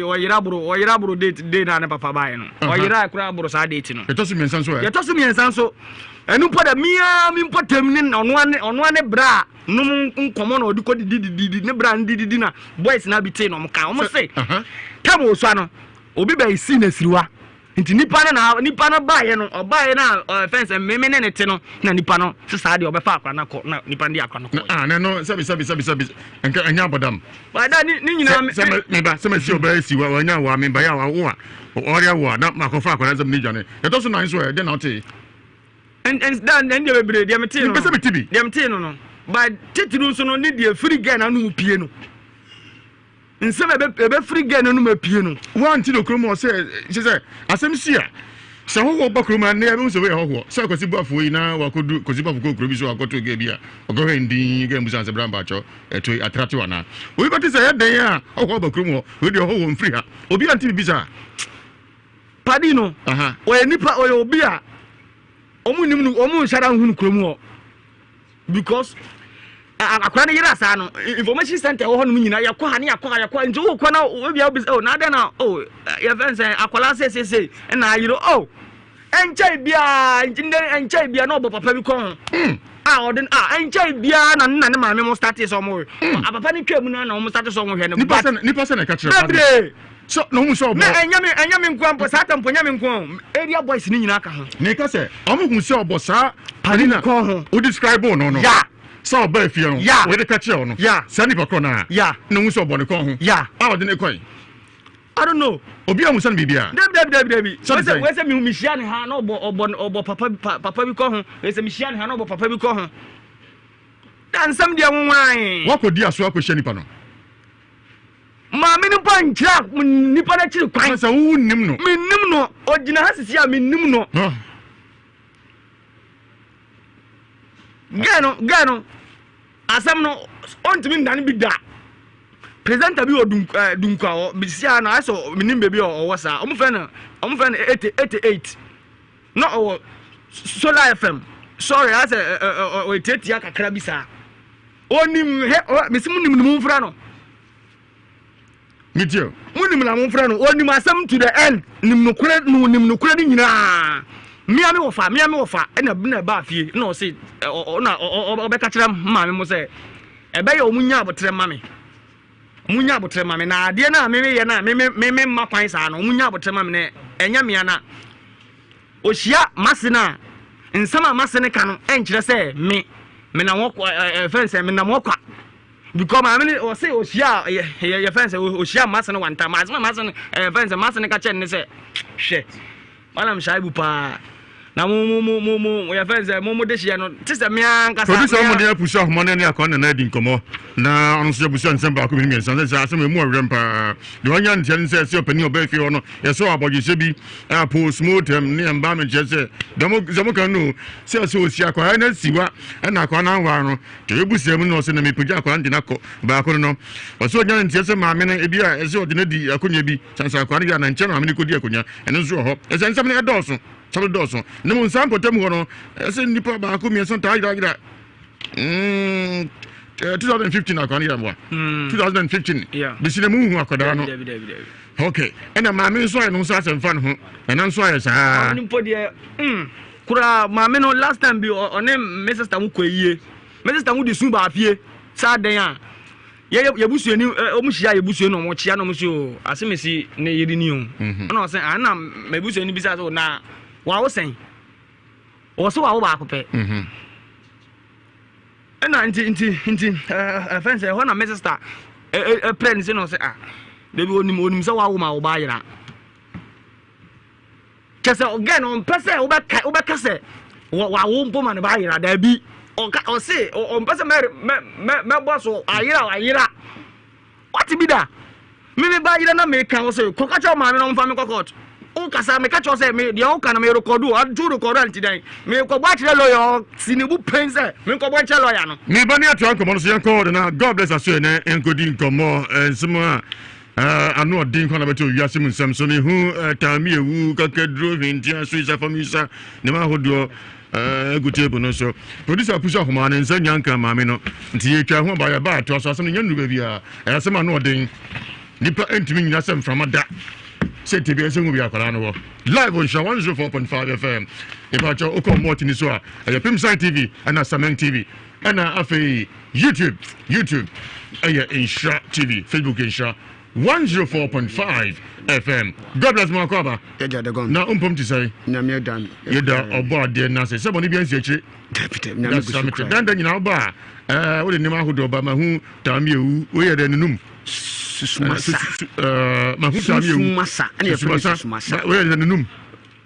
[SPEAKER 8] ɔyera boro ɔyera boro date day na ne papa baeɛ no ɔyera akora boro saa date no.
[SPEAKER 4] Yɛtɔ so mmiɛnsa nso ɛ.
[SPEAKER 8] Yɛtɔ so mmiɛnsa nso ɛno mpo dɛ mia mi mpo tɛm ne ɔno ane ɔno ane bra nom nkɔmɔ na ɔde kɔ didi didi ne bra no didi na boys na bi tee na ɔmo ka ɔmo se tɛm osua no obi bɛ si na siriwa. Nti nipa no na nipa no baeɛ no ɔbaeɛ no a fɛn sɛ mmemme ne ne te no na nipa no sɛ saa deɛ ɔbɛfa akora no akɔ na nipa no de akora no kɔ.
[SPEAKER 4] Ah na no sɛbi sɛbi sɛbi sɛbi nka ɛnyɛ abɔdam.
[SPEAKER 8] Bada ne ne nyinaa.
[SPEAKER 4] Sɛ sɛ meba sɛ masi ɔbɛyɛ si wa wanya wa meba yɛ awo a ɔre awo a na makɔfa akora no sɛ mene dwane ɛtɔ so nan so ɛ dɛn na wotee.
[SPEAKER 8] Da ɛn deɛ bebree deɛ metee no
[SPEAKER 4] mepɛ sɛ mete bi
[SPEAKER 8] deɛ metee no no ba titiri nso no ne deɛ firi gɛ na no mu pie no. Nsɛm a ɛbɛfiri gɛɛ no anom apue no.
[SPEAKER 4] Woante no kurom hɔ sɛ, kyerɛ sɛ, asɛm si a, sɛ hɔhoɔ ba kurom a, nnɛ yɛbɛhu sɛ wei yɛ hɔhoɔ. Sɛ Kwasi Boafoɔ yi na wakɔdu, Kwasi Boafo kɔɔ kuro bi so akɔto gɛɛ bi a, ɔkɔhwɛ ndin, gɛɛ mmusa no sɛ, bra mpakyɛw, ɛto yi, atrate wo anaa? Obi bɛte sɛ, ɛyɛ dɛn a hɔhoɔ aba kurom hɔ, wei deɛ ɔhɔhoɔ mfiri ha. Obi ante biribi saa.
[SPEAKER 8] Padi no, ɔyɛ nipa, ɔyɛ obi a, wɔn nnim no, wɔn nhyɛ da nhu no kurom hɔ. Because akora no yera saa no, information center ɛwɔ hɔ nom nyinaa yɛkɔ ha ne yɛkɔ ha yɛkɔ ha nti wokɔ na obi a wobisa oh na adɛn na oh yɛfɛn sɛ akwadaa seesei ɛna ayere oh ɛnkyɛe biara nti ndɛ ɛnkyɛe biara na ɔbɔ papa bi kɔn ho hmm. a ɔde a ɛnkyɛe biara na ne na ne maame mo start sɛ ɔmo we hmm. apapa ne twam na na ɔmo start sɛ ɔmo hwɛ no
[SPEAKER 4] nipa sɛ nipa sɛ na ɛka kyerɛ
[SPEAKER 8] bebree
[SPEAKER 4] so na ɔmo sɛ ɔbɔ
[SPEAKER 8] na ɛnyɛ me ɛnyɛ me nko mpo saa ta mpo ɛnyɛ me nko area boys ne nyinaa ka ho
[SPEAKER 4] na ɛka sɛ ɔmo hu sɛ ɔbɔ saa
[SPEAKER 8] pani na kɔn ho
[SPEAKER 4] o describe no no
[SPEAKER 8] ya
[SPEAKER 4] sɛ ɔba efie no
[SPEAKER 8] ya
[SPEAKER 4] wɔde ka kyerɛ ɔno
[SPEAKER 8] ya
[SPEAKER 4] saa nipa korɔ naa
[SPEAKER 8] ya
[SPEAKER 4] na ɔmo sɛ ɔbɔ ne kɔn ho
[SPEAKER 8] ya
[SPEAKER 4] a ɔde ne kɔe
[SPEAKER 8] I don't know.
[SPEAKER 4] Obi ahu sɛ no biribi a.
[SPEAKER 8] Dabi dabi dabi dabi. Wɛsɛ wɛsɛ mi mi hyia ne ha na ɔbɔ ɔbɔ ɔbɔ papa papa bi kɔ ho. Wɛsɛ mi hyia ne ha na ɔbɔ papa bi kɔ ho. Da nsɛm deɛ nwonwan.
[SPEAKER 4] Wakɔ di aso akɔ hyia nipa no.
[SPEAKER 8] Maame no mpo ankyerɛ nipa no akyiri kwan.
[SPEAKER 4] Sɛ wo nim no.
[SPEAKER 8] Mi nim no. Ogyina ha sisi a mi nim no. Gɛɛ no gɛɛ no asɛm no ɔntumi ndane bi da. Presenter bi wɔ dunk ɛɛ dunkwa hɔ bisi a na ayɛ sɛ menim baabi a ɔwɔ saa. Wɔn fɛ no wɔn fɛ no 88 na ɔwɔ Solar FM. Sorry ayɛ sɛ ɛ ɛ ɔyɛ tiatia kakra bi saa. Onim he ɔ mesi mu nim no mu nfrɛ no.
[SPEAKER 4] Metie o.
[SPEAKER 8] Mo nim na mo nfrɛ no. Onim asɛm to the end. Nim nokorɛ no nim nokorɛ no nyinaa. Mmea me wɔfa mmea me wɔfa ɛna na ɛbaa fie na ɔse ɔ na ɔbɛka kyerɛ maame mo sɛ ɛbɛyɛ ɔmo nya abotrɛ ma me. Ɔmo nya abotrɛ ma me na adeɛ no a me meyɛ no a me me me mma kwan saa no ɔmo nya abotrɛ ma me na ɛnyɛ mmea na Ohyia m'ase no a, nsɛm a m'ase no ka no nkyerɛ sɛ me menam hɔ kwa ɛ ɛ fɛn sɛ menam hɔ kwa. Because maame no ɔse ohyia yɛ yɛ yɛ fɛn sɛ ohyia m'ase no one time. Asɛm a m'ase no ɛ fɛn sɛ m'ase no ka kyerɛ no ne sɛ hwɛ. Malam Shaibu paa. Na mo mo mo mo mo yɛfrɛ no sɛ mo mo dehyeɛ no te sɛ me ankasa.
[SPEAKER 4] Producer ɔmo de apusu ahoma no ne akwa nana adi nkɔmmɔ na ɔno nso abusa nsɛm baako mmienu mmiɛnsa sɛ sɛ asɛm emu ɔwerɛm paa deɛ wanya nteɛ no sɛ sɛ ɔpanin ɔbaa fie hɔ no yɛsɛ abɔdwesɛ bi a postmortem ne ɛmbaa me nkyerɛ sɛ dɛm sɛ mo kan no sɛ sɛ ɔsi akwaa no asiwa ɛna akwaa no anwaa no deɛ ɛbu sɛ mu no ɔsɛ na mepagya akwaa no de no akɔ baako no no ɔsɛ ɔnya nteɛ sɛ maame no ebi a ɛsɛ ɔde no adi akonnwa bi sansa akwaa no yɛ a na nkyɛn maame no kɔdi akonnwa ɛno nso wɔ hɔ ɛsɛ nsɛm no ɛdɔɔso Sɛm dɔɔso. Ne mu nsa mpɔtam hɔ no, ɛsɛ nnipa baako mmiɛnsa taa yerayera. Mm, 2015 akwadaa no yɛ mmoa. 2015. Bisi na mu hu akwadaa no. Okay. Ɛna maame nso ayɛ no nso asɛm fa ne ho. Ɛna nso ayɛ saa.
[SPEAKER 8] Maame mpo deɛ, mm, koraa maame no last time bi ɔne me sister mo kɔ ayie. Me sister mo de su baa fie. Saa dɛn a yɛ yɛ busuani ɔmo hyia yɛ busuani na ɔmo kyia na ɔmo si o asemesi ne yere ni o mhm. ɛna ɔsɛ ah na mɛ busuani bisa sɛ na wawo sɛn ɔsɛ wawo baako pɛ mhm. ɛna nti nti nti ɛɛ ɛfɛn sɛ ɛhɔ na mɛ sista ɛ ɛpɛ ne se na ɔsɛ ah bebi onim onim sɛ wawo ma wo ba yera. Kyɛ sɛ ɔgɛn no ɔmpɛ sɛ wobɛka wobɛka sɛ wawo mpo ma ne ba ayera daabi ɔka ɔse ɔmpɛ sɛ mɛ mɛ mɛbɔ so ayera ayera wate bi da me me ba ayera na meka wo sɛ kɔka kyerɛ maame na ɔmfa me kɔ court wokasa meka kyerɛ sɛ me deɛ woka no merekɔdo ɔto rekɔdo a nti dɛn mekɔbɔ akyerɛ lɔya ɔsi ne bo pɛn sɛ menkɔbɔ nkyerɛ lɔya no
[SPEAKER 4] Me ba ne atoa nkɔmmɔ no so yɛnkɔ hɔ de na God bless aso yɛ nkɔdi nkɔmmɔ nsɛm a Ano ɔden kwan na bɛte wiase mu nsɛm so ne ho taami ewu kakaduro hwentia so isa fam isa nneɛma ahodoɔ egu table no so. Producer apusu ahoma ne nsa nya nka maame no nti yɛtwa ho aba yɛba atoa so asɛm no nya nnuru baabi a ɛyɛ asɛm ano ɔden nipa ntumi nyina sɛ mframa da sɛ tebea sɛ hu bi akwadaa no wɔ live on nhyira 104.5 fm ìbàkyɛ okɔ mɔɔti ni so a ɛyɛ pimsan tv ɛna samɛn tv Ɛna afei YouTube YouTube ɛyɛ Nhyira TV, Facebook Nhyira 104.5 FM. God bless mo akɔ aba.
[SPEAKER 5] Yɛgya de gɔn.
[SPEAKER 4] Na mpom te sɛn?
[SPEAKER 5] Nyame ɛda no.
[SPEAKER 4] Yɛda ɔbɔ adeɛ no ase sɛ bɔne bi ansi akyire.
[SPEAKER 5] Dabi nyame gu so kura.
[SPEAKER 4] Danda nyinaa woba a ɛɛ wode nneɛma ahodoɔ ba mahu taamiewu woyɛ dɛ nenum.
[SPEAKER 5] Susumasa.
[SPEAKER 4] Mahu taamiewu.
[SPEAKER 5] Susumasa ɛna yɛfrɛ no susumasa.
[SPEAKER 4] Woyɛ dɛ nenum.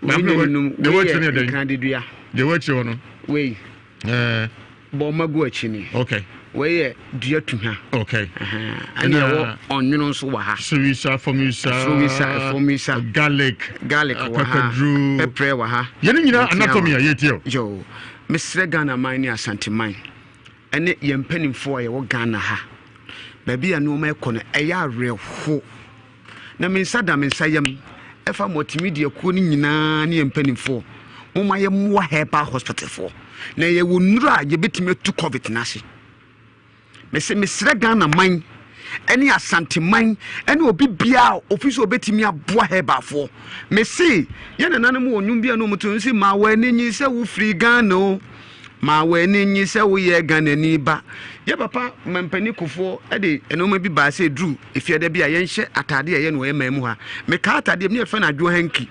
[SPEAKER 5] Wei nyɛ nenum wei yɛ nkradedua.
[SPEAKER 4] Deɛ wɔakyerɛ hɔ no.
[SPEAKER 5] Wei.
[SPEAKER 4] Eh.
[SPEAKER 5] Bɔ ɔma gu akyi ni.
[SPEAKER 4] Okay.
[SPEAKER 5] Wei yɛ dua tuhwa.
[SPEAKER 4] Okay.
[SPEAKER 5] Ɛna ɛwɔ ɔnwono nso wɔ ha.
[SPEAKER 4] Suwisa, fomisa.
[SPEAKER 5] Suwisa, fomisa.
[SPEAKER 4] Garlic.
[SPEAKER 5] Garlic wɔ ha.
[SPEAKER 4] Kakaduru.
[SPEAKER 5] Pɛprɛ wɔ ha.
[SPEAKER 4] Yɛn nyinaa anatomy a yɛtie o.
[SPEAKER 5] Yo, mesrɛ Ghana man ne Asante man ɛne yɛn mpanimfoɔ a yɛwɔ Ghana ha. Baabi a nneɛma ɛkɔ no ɛyɛ awerɛho. Na me nsa da me nsa yam ɛfa multimedia kuo no nyinaa ne yɛn mpanimfoɔ momma yɛmmoa herbal hospital foɔ na yɛwɔ nnuro a yɛbɛtumi atu covid no ase mese mesrɛ Ghana man ɛne Asante man ɛne obi biara ofi sɛ obɛtumi aboa herbalfoɔ mese yɛn nananom wɔ nnwom bi a na ɔmo to nse ma w'ani nyi sɛ wofiri Ghana o Ma w'ani nnye sɛ woyɛ Ghanani ba. Yɛ papa Mampanin Kufuor de nnoɔma bi baa sɛ ɛduru efiada bi a yɛnhyɛ ataadeɛ a ɛyɛ no wɔ yɛn man mu ha. Mekaa ataadeɛ bi ne yɛfrɛ no adwoa hanky.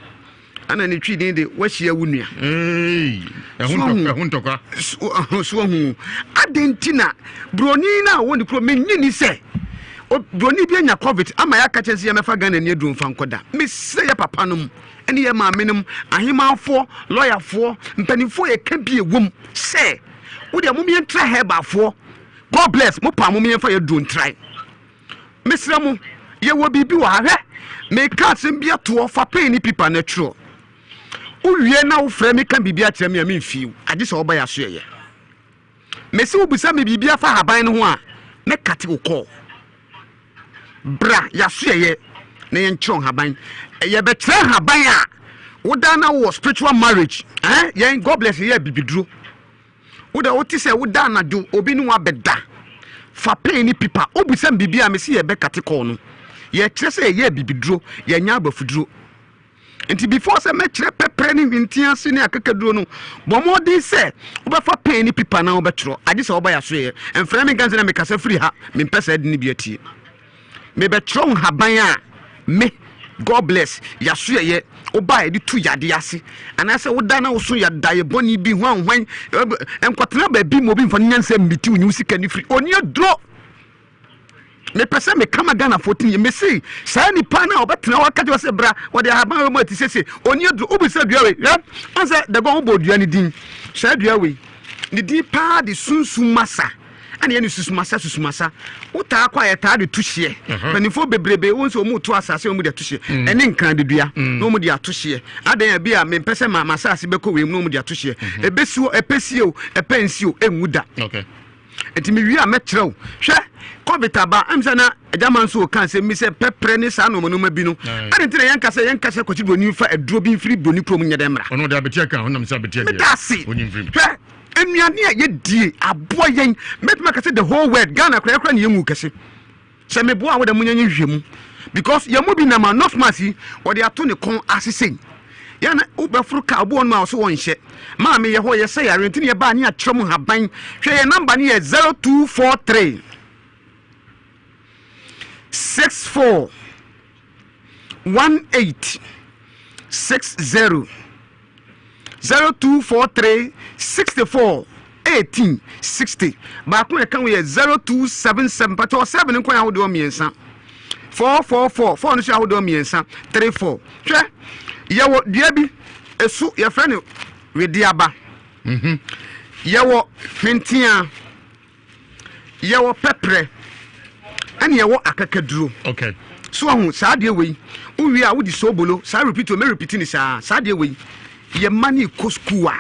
[SPEAKER 5] Ɛna ne twi din de wahyia wo nua.
[SPEAKER 4] Ɛho ntɔkwa.
[SPEAKER 5] So ahu. Adɛn nti na buroni no a ɔwɔ ne kurom mennye ni sɛ buroni bi anya covid ama yɛaka kyɛn sɛ yɛmɛfa Ghana ni aduro mfa nkɔda. Mesrɛ yɛ papa nom. ne yɛn maamenom, ahemanfoɔ, lɔyafoɔ, mpanimfoɔ yɛka bi ɛwom sɛ wodeɛ mom yɛntra herbalfoɔ God bless mo paa mom yɛmfa yɛduro ntrae mesrɛ mo yɛwɔ biribi wɔ ha hwɛ meka asɛm bi atoɔ fa pen ne pipa no twerɛ wowie na wofrɛ me ka biribi akyerɛ me a memfii agye sɛ wɔba yɛ aso yɛyɛ mese wobisa me biribi afa haban no ho a mɛkate wo kɔɔ Bra yɛasoɛyɛ na yɛnkyerɛ nhaban. Yɛbɛkyerɛ nhaban a woda na wowɔ spiritual marriage. Eh? Yɛn God bless yɛ bibiduro. Woda wote sɛ woda anadwo obi ne wabɛda. Fa pen ne pipa. Wobisa me biribi a mese yɛbɛkate kɔɔ no. Yɛkyerɛ sɛ yɛyɛ bibiduro, yɛnyɛ abafuduro. Nti before sɛ mɛkyerɛ pɛprɛ ne hwentia ase ne akakaduro no, bɔ mmɔden sɛ wobɛfa pɛn ne pipa na wobɛtwerɛ, agye sɛ woba yɛasoɛeɛ. Mfrɛ me nka sɛ na mekasa firi ha, mempɛ saa de no bi atie. Mebɛtwerɛ nhaban a me, God bless, yɛasoɛeɛ, woba a yɛde tu yadeɛ ase, anaasɛ woda na woso yɛdaeɛ bɔne bi hwanhwan, nkɔtena baabi ma obi mfa no nyansa mmiti wo nyi wo sika no firi. Ɔni aduro!
[SPEAKER 10] Mepɛ sɛ meka ma Ghanafoɔ tini yie. Mese saa nipa no a ɔbɛtena hɔ aka kyerɛ sɛ bra wɔde ahaban wei mu ati sese ɔni aduro wobisa dua wei hwɛ ɔn sɛ dɛgɔn wobɔ dua ne din saa dua wei ne din paa de sunsum masa ɛna yɛ ne susumasa susumasa wotaa kɔ a yɛtaa de to hyeɛ mpanimfoɔ bebrebe wɔn sɛ wɔn to asase wɔn de ato hyeɛ mm. ɛne nkran de dua mm. na wɔn de ato hyeɛ adan a bi a mempɛ sɛ ma ma asase bɛkɔ wei mu na wɔn de ato hyeɛ mm-hmm. ebesi hɔ ɛpɛ sie o ɛpɛ nsi o ɛnwu da.
[SPEAKER 4] Okay.
[SPEAKER 10] Nti mewie a mɛkyerɛ wo. Hwɛ, Covid aba, ɛm sɛ na Agyama nso reka asɛm bi sɛ pɛprɛ ne saa nnoɔma nnoɔma bi no. Adɛn nti na yɛnka sɛ yɛnka sɛ Kwasi Broni mfa aduro bi mfiri Broni kurom nyɛ dɛn mmra?
[SPEAKER 4] Ɔno ɔde abeteɛ ka ho nam sɛ abeteɛ deɛ.
[SPEAKER 10] Meda ase.
[SPEAKER 4] Ɔnyi mfiri mu.
[SPEAKER 10] Hwɛ, nnuane a yɛdie aboa yɛn. Mɛtumi aka sɛ the whole world, Ghana koraa yɛkoraa ne yɛnwu kɛse. Sɛ meboa a wo dɛ monyɛ nyɛ nhwehwɛmu because yɛn mu bi nam a nose mask yi wɔde ato ne kɔn ase sei yɛn na wobɛforo kaa obi wɔ nom a ɔso wɔnhyɛ maame yɛ hɔ yɛsɛ yare nti ne yɛbaa ne akyerɛ mu haban hwɛ yɛn namba no yɛ 0243 64 18 60 0243 64 18 60 baako a ɛka ho yɛ 0277 pàtó 7 nkwan ahodoɔ mmiɛnsa 444 4 no so ahodoɔ mmiɛnsa 34 hwɛ yɛwɔ dua bi esu yɛfrɛ no wedeaba mhm. yɛwɔ hwentea Yɛwɔ pɛprɛ ɛne yɛwɔ akakaduro.
[SPEAKER 4] Okay.
[SPEAKER 10] So ahu saa adeɛ wei wowie a wode soobolo saa repeat o mɛ repeat ne saa saa adeɛ wei yɛ mma ne kɔ sukuu a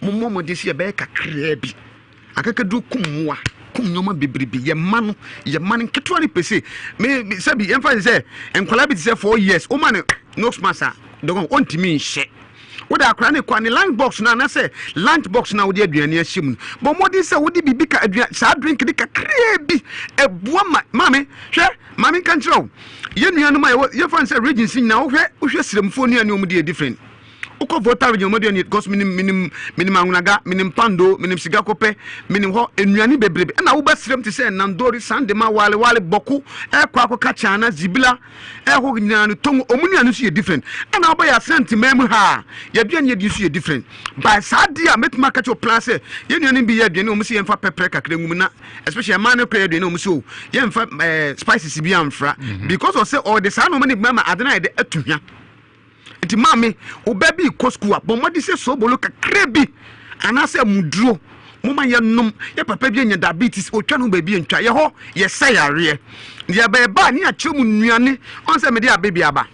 [SPEAKER 10] mommɔ mmɔden sɛ yɛbɛyɛ kakraa bi akakaduro kum mmoa kum nneɛma bebrebe yɛ mma no yɛ mma no nketewa no pese me sɛbi yɛmfa ne sɛ nkwadaa bi te sɛ 4 years woma no nose mask a dɔgɔn ɔntumi nhyɛ Wode akwadaa no rekɔ a, ne lunch box no anaasɛ lunch box no a wode aduane ahyɛ mu no, bɔ mmɔden sɛ wode biribi ka aduane saa drink no kakraa bi. Ɛboa ma maame hwɛ maame nka nkyerɛ wo yɛn nuanom a yɛwɔ yɛfa no sɛ regions nyinaa wohwɛ wohwɛ sremfoɔ nnuane wɔn di yɛ different. Wokɔ Volta region wɔn aduane because menim menim menim anwonaga menim pando menim sigakopɛ menim hɔ nnuane bebrebe ɛna woba srem te sɛ nandori sandema wale wale bɔko ɛkɔ akɔka kyana zibila Ɛhɔ nyinaa no Tongo ɔmo nnuane nso yɛ different ɛna wobɛyɛ Asante man mu ha a yɛaduane yɛdi nso yɛ different by saa adeɛ a mɛtumi aka kyerɛ plan sɛ yɛn nuanom bi yɛ aduane ɔmo sɛ yɛmfa pɛprɛ kakra ngu mu na especially ɛmaa no kora yɛ aduane ɔmo sɛ o yɛmfa ɛɛ spices bi amfra mhm. because ɔsɛ ɔde saa nneɛma no bi ma ade no ayɛ de atu hwa Nti maame, wo ba bi rekɔ sukuu a, bɔ mmɔden sɛ soobolo kakra bi anaasɛ muduro moma yɛnom. Yɛ papa bi anya diabetes, otwa no baabi ntwa. Yɛ hɔ, yɛsɛ yareɛ. Yɛbɛɛba a ne yɛakyerɛ mu nnuane. Ɔn sɛ mede abebiɛ aba.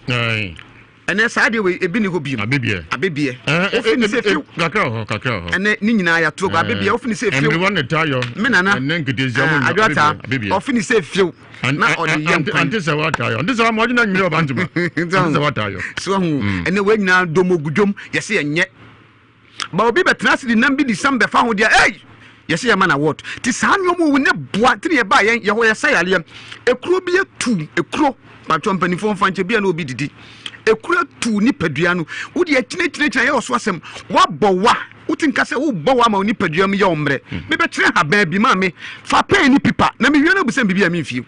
[SPEAKER 10] Ɛnɛ saa deɛ wei ebi ni hɔ bio.
[SPEAKER 4] Abebiɛ.
[SPEAKER 10] Abebiɛ. Ofi ne sɛ fiw.
[SPEAKER 4] Kakra wɔ hɔ, kakra wɔ hɔ.
[SPEAKER 10] Ɛnɛ ne nyinaa yɛato gu abebiɛ. Ofi ne sɛ fiw.
[SPEAKER 4] Mmiriwa ne tayɔ.
[SPEAKER 10] Me nana.
[SPEAKER 4] Ɛnɛ nketesia mu
[SPEAKER 10] nya. Adwata.
[SPEAKER 4] Abebiɛ.
[SPEAKER 10] Ofi ne sɛ fiw. na ɔde yɛ nkwan.
[SPEAKER 4] Ante sɛ wataayɔ ante sɛ ama ɔgyina nwere ɔba ntoma ante sɛ wataayɔ.
[SPEAKER 10] So ahu mm. ɛnɛ wei nyinaa domogudwom yɛsɛ yɛnyɛ ba obi bɛtena ase de nam bi di sam bɛfa ho deɛ ei yɛsɛ yɛma na wɔt te saa nneɛma wo ne boa nti ne yɛba yɛn yɛhɔ yɛsa yareɛ ekuro bi atu ekuro patwɔ mpanimfoɔ mfa nkyɛ bia na obi didi ekuro atu nipadua no wode akyinakyinakyina yɛ ɔso asɛm wabɔ wa Wote nka sɛ wobɔ wo ama wo nipadua mu yɛ wo mmerɛ. Hmm. Mebɛkyerɛ haban bi maa me fa pɛn ne pipa na mewie no abusam biribi a memfie.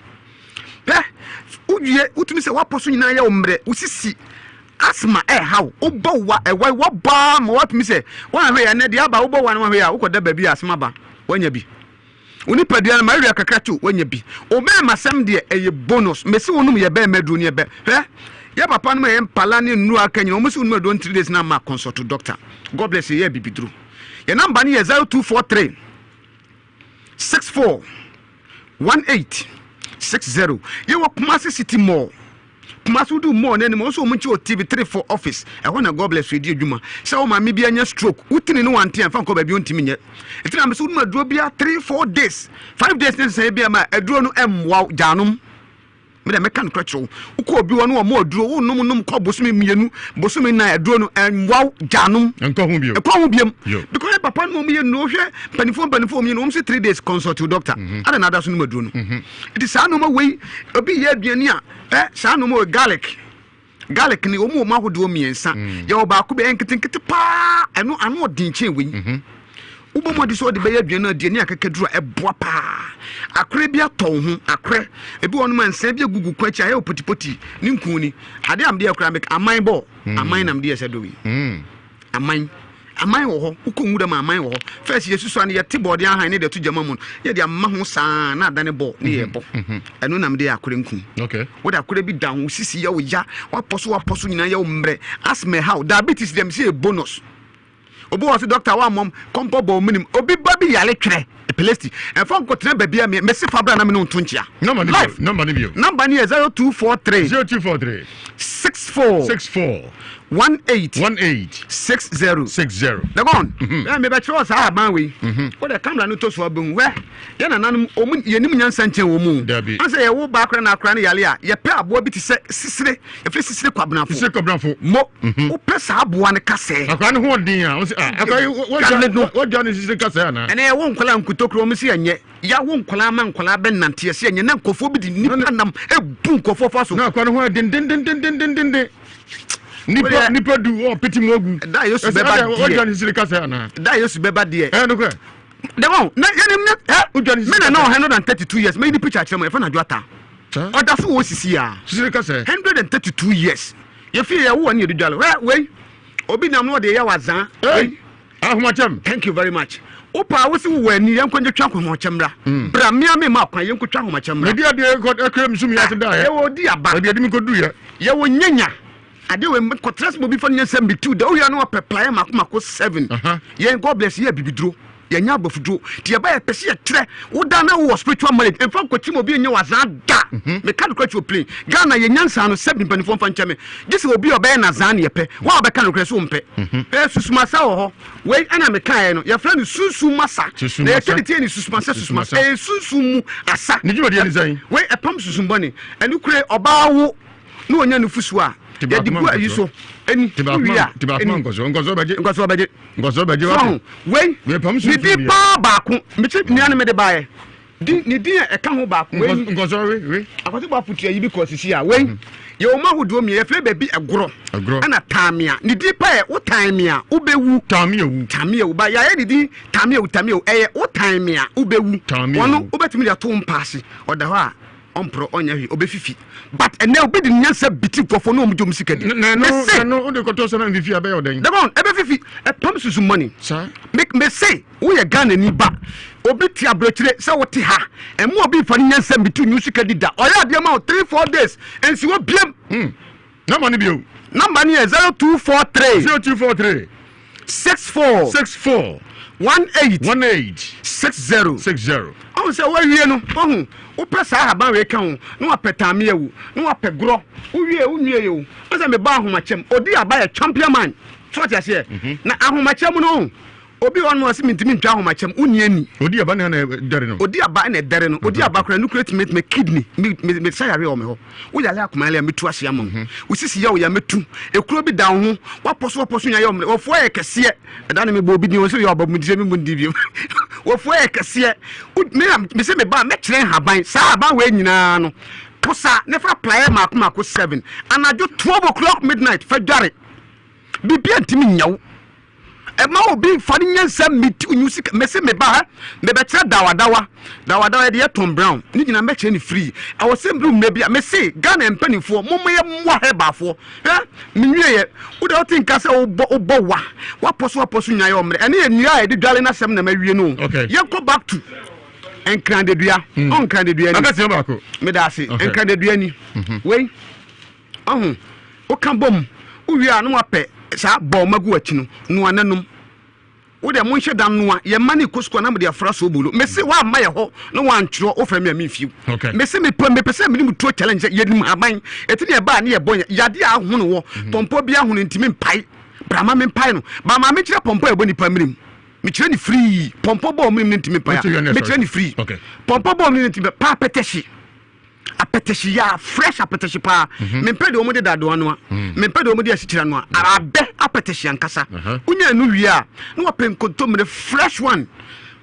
[SPEAKER 10] Pɛ wowie wotumi sɛ woapɔ so nyinaa yɛ wo mmerɛ wo sisi asthma ɛha wo wobɔ wa ɛwa wabɔ ama woatumi sɛ woanhwɛ yɛ ɛnɛ deɛ aba wobɔ wa no woanhwɛ yɛ a wokɔda baabi a asɛm aba woanya bi. Wo nipadua no malaria kakra to wanya bi. Wo bɛɛma sɛm deɛ ɛyɛ bonus. Mesi wo nom yɛ bɛɛma aduro ne ɛbɛ. Hwɛ yɛ papa nom ɛyɛ mpala ne nnuro aka nyina wɔn si wo nom aduro 3 days na ama consult doctor. God bless you yɛ bibiduro. Yɛ number no yɛ 0243 64 18 60. Yɛ wɔ Kumasi City Mall. Kumasi wodu mall no anim wɔn nso wɔn nkyi wɔ TV 3 4 office ɛhɔ na God bless you di adwuma sɛ wo maame bi anya stroke wotini ne wante a mfa nkɔ baabi ontimi nyɛ ɛti na mesɛ wonum aduro bia 3 4 days 5 days ne sɛ bi ama aduro no ɛmmoa wo gyanom me dɛ mɛka nokorɛ kyerɛ wo wokɔ obi hɔ no wɔn aduro wonom nom kɔ bosome mmienu bosome nan aduro no ɛmmoa wo gyanom
[SPEAKER 4] nkɔ ho bio
[SPEAKER 10] ɛkɔ ho biom because yɛ papa no wɔn yɛ nnuro hwɛ mpanimfoɔ mpanimfoɔ wɔn yɛ no wɔn sɛ 3 days consult your doctor mm -hmm. ada na ada so nom aduro no mm -hmm. Nti saa nnoɔma wei obi yɛ aduane a ɛ saa nnoɔma wei garlic garlic ni wɔn wɔ mu ahodoɔ mmiɛnsa mm. yɛwɔ baako bɛyɛ nketenkete paa ɛno ano ɔden kyɛn wei mhm. wobɔ mmɔden sɛ ɔde bɛyɛ aduane no aduane akakaduru a ɛboa paa akorɛ bi atɔ wo ho akorɛ ebi wɔ nom a nsa bi agugu kwan akyi ayɛ wɔ potipoti ne nkun ni adeɛ a mede akora meka aman bɔ mm. aman na mede ɛsɛ do yi mm. aman. Aman wɔ hɔ, wokɔ nwura mu a aman wɔ hɔ. First yɛsusu a no yɛte bɔɔde ahan ne de to gyama mu no, yɛde ama ho saa na adane bɔɔl ne yɛbɔ. Ɛno na mede yɛ akorɛ nku. Wode akorɛ bi da ho, sisi yɛ wo ya, wapɔ so wapɔ so nyinaa yɛ wo mmerɛ, asthma ɛha wo, diabetes deɛ mese yɛ bonus. Obi wɔ hɔ sɛ doctor wammɔm kɔmpɔ bɔ menim obi ba bi yare twerɛ epilepsy ɛmfa nkɔtena baabi a mese fa bra na mene wo nto nkyea.
[SPEAKER 4] Number ni
[SPEAKER 10] Life.
[SPEAKER 4] bio. Number ni bio.
[SPEAKER 10] Number ni yɛ 0243
[SPEAKER 4] 0243
[SPEAKER 10] 64
[SPEAKER 4] 64
[SPEAKER 10] 18
[SPEAKER 4] 18
[SPEAKER 10] 60
[SPEAKER 4] 60.
[SPEAKER 10] Dagon, ɛ mebɛkyerɛ wɔ saa aban wei. Wode kamera no to so abɛhu. Hwɛ, yɛ nananom, ɔmu yɛnim nyansa nkyɛn wɔ mu.
[SPEAKER 4] Dabi.
[SPEAKER 10] Ansɛ yɛwo ba akora na akora no yale a, yɛpɛ aboa bi te sɛ sisire, yɛfrɛ sisire kwabenafo.
[SPEAKER 4] Sisire kwabenafo.
[SPEAKER 10] Mo, wopɛ saa aboa no kasɛɛ.
[SPEAKER 4] Akora no ho ɔden a, ɔsɛ ah, akora yi
[SPEAKER 10] Gale no.
[SPEAKER 4] wɔgya ne sisire kasɛɛ anaa?
[SPEAKER 10] Ɛnɛ yɛwo nkwadaa nkutokuro wɔn si ɛnyɛ. Yɛawo nkwadaa ma nkwadaa bɛnante ɛsɛ ɛnyɛ na nkurɔfoɔ bi de nipa nam ebu nkurɔfoɔ fa so.
[SPEAKER 4] Na akora no ho ayɛ dendendendendenden. Nipa nipa du ɔ pete mu agu.
[SPEAKER 10] Da Yesu
[SPEAKER 4] Ɛsɛ
[SPEAKER 10] bɛba
[SPEAKER 4] adɛn,
[SPEAKER 10] deɛ.
[SPEAKER 4] wɔgya ne sisire kasɛɛ anaa?
[SPEAKER 10] Da Yesu bɛba deɛ.
[SPEAKER 4] Ɛyɛ nokorɛ.
[SPEAKER 10] Dɛbɔn na yɛnim ne ɛ
[SPEAKER 4] Wodwa ne
[SPEAKER 10] me na na 132 years mɛyi ne picture akyerɛ mo yɛfɛ no Adwo Atta ɔda so wɔ sisi a
[SPEAKER 4] Sisire kasɛɛ.
[SPEAKER 10] 132 years yɛfie yɛwo wɔ ne yɛde dwale wɛ wei obi nam na ɔde yɛ wazaa
[SPEAKER 4] Hey, ahomakyɛm.
[SPEAKER 10] Thank you very much. Wopa wo se wowɔ ani yɛnkɔ nye twa ahomakyɛm mmra. Bra mmea me ma kwan yɛnkɔ twa ahomakyɛm mmra.
[SPEAKER 4] Mede adeɛ kɔ ɛkura mi sum yɛ ase da yɛ.
[SPEAKER 10] Yɛwɔ odi aba.
[SPEAKER 4] Baabi adi mi kɔ du yɛ.
[SPEAKER 10] Yɛwɔ nyanya. Adeɛ wei kɔtena sɛ obi fa no nyɛ sɛ metu da woyɛ no wapɛ praeɛ mako mako seven. Yɛn God bless yɛ abibiduro. Yɛnyɛ abɔfoduro. Nti yɛba yɛpɛ sɛ yɛkyerɛ wo da na wowɔ spiritual marriage. Mfa nkɔkyim obi nyɛ wazaa da. Meka nokorɛ kyerɛ plain. Ghana yɛ nyansa no sɛ mpanimfoɔ mfa nkyɛ me. Gye sɛ obi a ɔbɛyɛ nazaa ne yɛpɛ. Wo a wobɛka nokorɛ so wompɛ. Ɛyɛ susumasa wɔ hɔ. Wei ɛna mekaeɛ no yɛfrɛ no sunsum masa. Na yɛtwa ne tie ne susumasa susumasa. Ɛyɛ sunsum mu asa.
[SPEAKER 4] Ne dwumadie ne sɛn?
[SPEAKER 10] Wei ɛpam sunsum bɔne. Ɛno kure ɔbaa wo na ɔnya nufusuo a yɛde gu ayi so ɛni wowie a ɛni
[SPEAKER 4] nkɔsoɔ bɛgye
[SPEAKER 10] nkɔsoɔ bɛgye
[SPEAKER 4] nkɔsoɔ bɛgye
[SPEAKER 10] so wei ne din paa baako mekyi nua no mede baeɛ di ne din a ɛka ho baako wei
[SPEAKER 4] nkɔsoɔ we we
[SPEAKER 10] akwasi bɔ aputu ayi bi kɔ sisi a wei yɛ wɔn ahodoɔ mmiɛ yɛfrɛ baabi ɛgorɔ ɛna taamia ne din pa yɛ wo taamia wobɛwu
[SPEAKER 4] taamia wu
[SPEAKER 10] taamia wu ba yɛayɛ ne din taamia wu taamia wu ɛyɛ wo taamia wobɛwu wɔn wobɛtumi de ato mpaase ɔda hɔ a ɔmporɔ ɔnyɛ hwee ɔbɛfifi but ɛnɛ obi de nyansa biti nkurɔfoɔ ne ɔmo gye ɔmo sika di.
[SPEAKER 4] Na ɛno ɛno wode kɔtɔ sɛ na mfifi abɛyɛ ɔdɛn.
[SPEAKER 10] Dabɔn ɛbɛfifi ɛpam susu money.
[SPEAKER 4] Saa.
[SPEAKER 10] Me me se woyɛ Ghana ni ba obi te aburokyire sɛ wote ha ɛmu obi nfa ne nyansa mbiti nyu sika di da ɔyɛ adeɛ ma wo 3 4 days nsi wɔ biem.
[SPEAKER 4] Number ni bio.
[SPEAKER 10] Number ni yɛ 0243.
[SPEAKER 4] 0243.
[SPEAKER 10] 64.
[SPEAKER 4] 64.
[SPEAKER 10] 18.
[SPEAKER 4] 18.
[SPEAKER 10] 60.
[SPEAKER 4] 60.
[SPEAKER 10] Ɔhu sɛ woawie no ɔhu wopɛ saa ahaban wei ka ho na wapɛ taame awu na wapɛ gorɔ wowie wonwie yɛ o ɔsɛ meba ahomakyɛm odi aba yɛ champion man so ɔte aseɛ na ahomakyɛm no obi wɔ no ɔsɛ mentumi ntwa ahomakyɛm wonni ani
[SPEAKER 4] odi aba na ɛdɛre no
[SPEAKER 10] odi aba na ɛdɛre no odi aba koraa nukuri tumi tumi kidney me me me sa yare wɔ me hɔ wo yare akoma yare a metu ase ama wo wo sisi yɛ wo ya metu ekuro bi da wo ho wapɔ so wapɔ so nya yɛ ɔmmerɛ wɔfoɔ yɛ kɛseɛ ɛda ne mebɔ obi din wɔ sɛ yɛ ɔba mu disɛ me mu ndi bio wɔfoɔ yɛ kɛseɛ me na me sɛ me ba mɛkyerɛ nhaban saa haban wei nyinaa no posa ne fa praeɛ mako mako 7 anadwo 12 o'clock midnight fa dware biribi a ntumi nyɛ wo ɛma obi nfa ne nyansa meti onyu sika mese meba ha mebɛkyerɛ dawadawa dawadawa yɛde yɛ Tom Brown ne nyinaa mɛkyerɛ ne free ɛwɔ sɛ mbere mmerɛ bi a mese Ghana mpanimfoɔ momma yɛ mmoa hɛbaafoɔ hɛ menwie yɛ wode wote nka sɛ wobɔ wobɔ wa wapɔ so wapɔ so nyinaa yɛ ɔmmerɛ ɛne yɛ nnua a yɛde dwale no asɛm na mawie no yɛnkɔ back to nkrandedua ɔ nkrandedua ni meda ase nkrandedua ni wei Ɔho, woka bom, wowie a na wapɛ saa bɔɔma gu akyi no, noa na nom. Wo deɛ monhyɛ da noa, yɛn mma no rekɔ sukuu a na mode afra soobolo. Mese woamma yɛ hɔ na woantwerɛ, wofrɛ me a memfie wo. Mese mepɛ mepɛ sɛ mene mo tuo challenge sɛ yɛnim haban, ɛti ne ɛba a ne yɛbɔ yɛn, yadeɛ a ahono wɔ, pɔmpɔ bi ahono ntimi mpae, bra ma mempae no, ba ma menkyerɛ pɔmpɔ a ɛbɔ nipa menem. Mekyerɛ ne free, pɔmpɔ bɔ menem no ntimi mpae a, mekyerɛ ne free, pɔmpɔ bɔ menem no ntimi mpae, paa pɛtɛhye. Apɛtɛhye ya fresh apɛtɛhye paa. Mhm. Mempɛ deɛ wɔde dadoa noa. Mm. Mempɛ deɛ wɔde asikyira noa. Abɛ apɛtɛhye ankasa. Wonya ɛno wie a, na wapɛ nkontommire fresh one.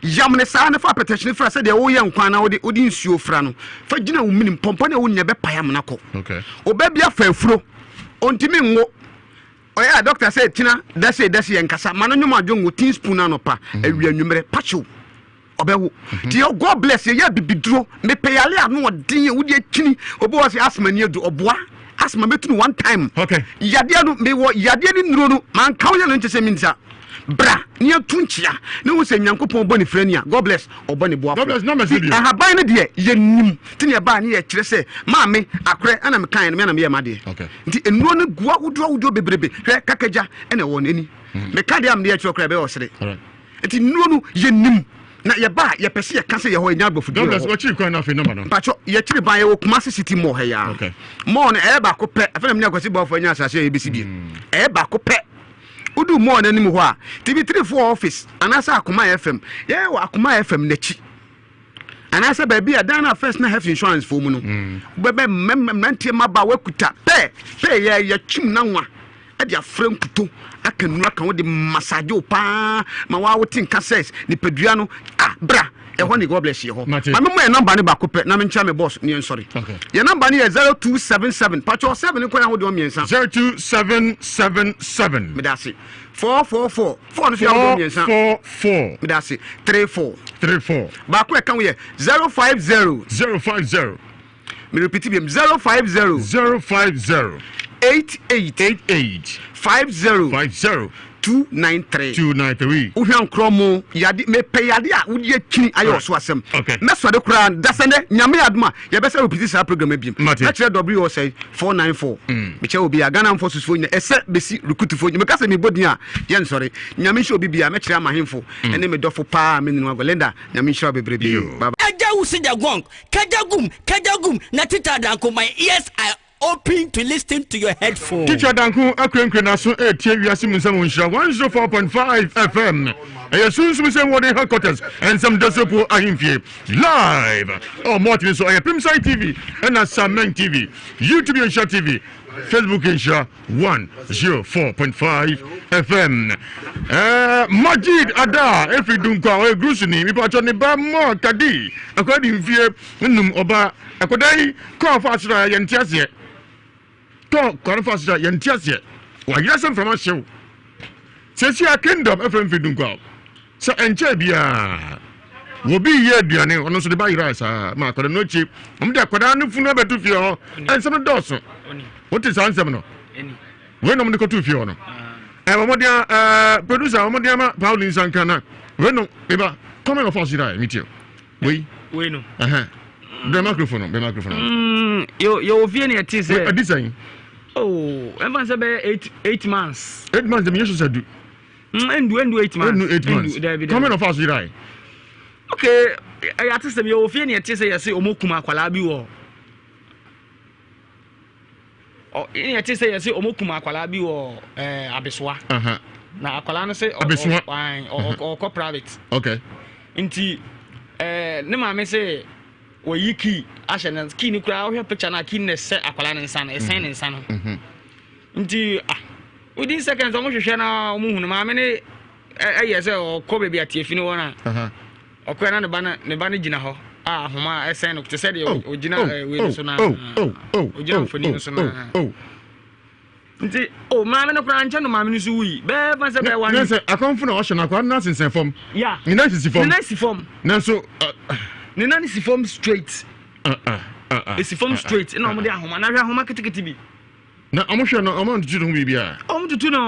[SPEAKER 10] Yam ne saa ne fa apɛtɛhye no fra sɛdeɛ woyɛ nkwan na wode wode nsuo fra no. Fa gyina wo menim pɔmpɔ ne wonya bɛpae amena kɔ. Ɔbɛ bi afa afuro. Ɔntumi nwo. Ɔyɛ a doctor sɛ kyina dɛse dɛse yɛ nkasa ma no nwom adwo ngo teaspoon anɔpa awia anwummerɛ pakyew. Ɔbɛwo. Nti yɛ God bless yɛ yɛ abibiduro. Mepɛ yare ano ɔden a wodi akyini. Obi wɔ sɛ asthma ni adu ɔboa. Asthma mɛtu no one time.
[SPEAKER 4] Okay.
[SPEAKER 10] Yadeɛ no mewɔ yadeɛ ne nnuro no manka wo yɛ no nkyɛ sɛ mensa. Bra ne yɛnto nkyea ne hu sɛ Nyankopɔn bɔ ne firani a, God bless, ɔbɔ ne boafo.
[SPEAKER 4] God bless, numbers no bio.
[SPEAKER 10] Ahaban no deɛ yɛnim nti na yɛbaa ne yɛkyerɛ sɛ maame akorɛ ɛna mekaeɛ no me na meyɛɛ m'adeɛ.
[SPEAKER 4] Okay.
[SPEAKER 10] Nti nnuro no gu ahodoɔ ahodoɔ bebrebe. Hwɛ kakagya ɛna ɛwɔ no ani. Meka deɛ a mede akyerɛ koraa ɛbɛyɛ ɔsere.
[SPEAKER 4] Alright.
[SPEAKER 10] Nti nnuro no yɛnim na yɛba a yɛpɛ sɛ yɛka sɛ yɛhɔ yɛnya aborɔfo
[SPEAKER 4] God
[SPEAKER 10] duro wɔ
[SPEAKER 4] bless,
[SPEAKER 10] hɔ.
[SPEAKER 4] wakyiri kwan no afei number no.
[SPEAKER 10] Mpakyɛ yɛkyiri ban yɛwɔ Kumasi City Mall ha yi ara.
[SPEAKER 4] Okay.
[SPEAKER 10] Mall no ɛyɛ baako pɛ afei na mene Akwasi Boafo anya asase a yɛbɛsi bie. Ɛyɛ baako pɛ. Wodu mall no anim hɔ a, TV3 foɔ office anaasɛ Akoma FM, yɛyɛ wɔ Akoma FM n'akyi. Anaasɛ baabi a dan no a first na health insurance foɔ mu no, wobɛbɛ mmeranteɛ mmabaawa kuta pɛɛ pɛɛ yɛ yɛtwim nanwa de afrɛ nkuto aka nnuru aka wo de massage wo paa ma waa wote nka sɛ nipadua no ah bra ɛhɔ ne God bless yɛ hɔ ma me mo yɛ namba no baako pɛ na menkyɛ me boss ne yɛn sɔre yɛ namba no yɛ 0277 patwɔ 7 nkɔ yɛ ahodoɔ mmiɛnsa
[SPEAKER 4] 02777
[SPEAKER 10] meda ase 444 4 no so yɛ ahodoɔ mmiɛnsa
[SPEAKER 4] 444
[SPEAKER 10] meda ase 34
[SPEAKER 4] 34
[SPEAKER 10] baako ɛka ho yɛ 050
[SPEAKER 4] 050
[SPEAKER 10] me repeat biom 050
[SPEAKER 4] 050
[SPEAKER 10] 88
[SPEAKER 4] 88
[SPEAKER 10] 50
[SPEAKER 4] 50
[SPEAKER 10] 293
[SPEAKER 4] 293
[SPEAKER 10] wohwɛ nkorɔ mu yade mepɛ yade a wode akyini ayɛ ɔso asɛm
[SPEAKER 4] Okay.
[SPEAKER 10] mɛsɔre koraa dasɛ nɛ nyame adom a yɛbɛsɛ repeat saa program biom
[SPEAKER 4] Mate.
[SPEAKER 10] mɛkyerɛ w sɛ 494 mekyɛ obi a ghana mfo sosofoɔ nyina ɛsɛ bɛsi rekutufoɔ nyina meka sɛ mebɔ din a yɛnsɔre nyame nhyɛ obi bia mɛkyerɛ amahemfo ɛne me dɔfo paa me nenu agɔ linda nyame nhyira wo bebrebe bye bye.
[SPEAKER 11] Agya wusi the gong, kajagum, kajagum, na teacher Danko, my ears are open to listen to your headphone.
[SPEAKER 4] Teacher Danko akurenkure n'aso retie wiase mu nsɛm wɔ Nhyira 104.5 FM. Ɛyɛ Sunsum Sɛm Wɔde Headquarters nsɛm Dasopo Ahemfie live. Ɔ mɔtene so ɛyɛ Pimsan TV ɛna Samen TV, YouTube yɛ Nhyira TV, Facebook yɛ Nhyira 104.5 FM. Eh, Majid Ada efiri Dunkwa ɔyɛ Grusuni mipatwɔ ne ba mɔ kadi akɔda di mfie nnum ɔba akɔda yi kɔɔ fa asra yɛn ti aseɛ kɔɔ kɔɔ fa asra yɛn ti aseɛ wayerɛ sɛ mframa hyew sɛsi a kingdom efiri mfiri Dunkwa sɛ ɛnkyɛ biara wɔbi yɛ aduane ɔno nso de ba yera saa ma akwadaa no akyi wɔn de akwadaa no funu abɛto fie hɔ nsɛm no dɔɔso wote saa nsɛm no wei na wɔn de kɔto fie hɔ no ɛɛ wɔn de ɛɛ producer wɔn de ama paul nsanka na wei no eba kɔmɛ ɔfɔ ɔsi da yɛ mi tie wei
[SPEAKER 9] wei no
[SPEAKER 4] ɛhɛn bɛn microphone no bɛn microphone no.
[SPEAKER 9] Mm, yɛ yɛ wɔ fie na yɛte sɛ.
[SPEAKER 4] Ɛdi sɛn.
[SPEAKER 9] Oh, ɛnfa sɛ bɛyɛ 8 months.
[SPEAKER 4] 8 months de mi yɛ sɔ sɛ du.
[SPEAKER 9] Endu 8 months.
[SPEAKER 4] Endu 8 months.
[SPEAKER 9] Endu dabi dabi.
[SPEAKER 4] Kɔmɛ na ɔfa so yira yi.
[SPEAKER 9] Okay, ɛyɛ ate sɛm yɛ wɔ fie na yɛte sɛ yɛse ɔmo kum akwalaa bi wɔ. Ɔ ɛna yɛte sɛ yɛse ɔmo kum akwalaa bi wɔ Abesoa. Na akwalaa no sɛ
[SPEAKER 4] Abesoa.
[SPEAKER 9] Ɔkɔ private.
[SPEAKER 4] Okay.
[SPEAKER 9] Nti ne maame sɛ wɔyi key ahyɛ ne key no koraa wohwɛ picture no a key no na ɛsɛ akwalaa no nsa no ɛsɛn ne nsa no. Nti ah within seconds ɔmo hwehwɛ na ɔmo hunu maame ne ɛyɛ sɛ ɔkɔ baabi a tiafi no wɔ no a ɔkɔɛ na ne ba no ne ba no gyina hɔ a ahoma a ɛsɛn no te sɛ deɛ ɔgyina wei no so na ɔgyina mfoni no so na nti o maame no koraa nkyɛn no maame no so wui bɛɛ fa sɛ bɛɛ wa
[SPEAKER 4] ne sɛ akɔnfo na ɔhyɛ no akɔa no asensɛn fam
[SPEAKER 9] ya
[SPEAKER 4] ne nan sisi fam
[SPEAKER 9] ne nan si fam
[SPEAKER 4] nanso
[SPEAKER 9] ne nan si fam straight esi fam straight ɛna ɔmo de ahoma na ahwɛ ahoma ketekete bi
[SPEAKER 4] na ɔmo hwɛ no ɔmo ntutu ne ho biribiara
[SPEAKER 9] ɔmo tutu no.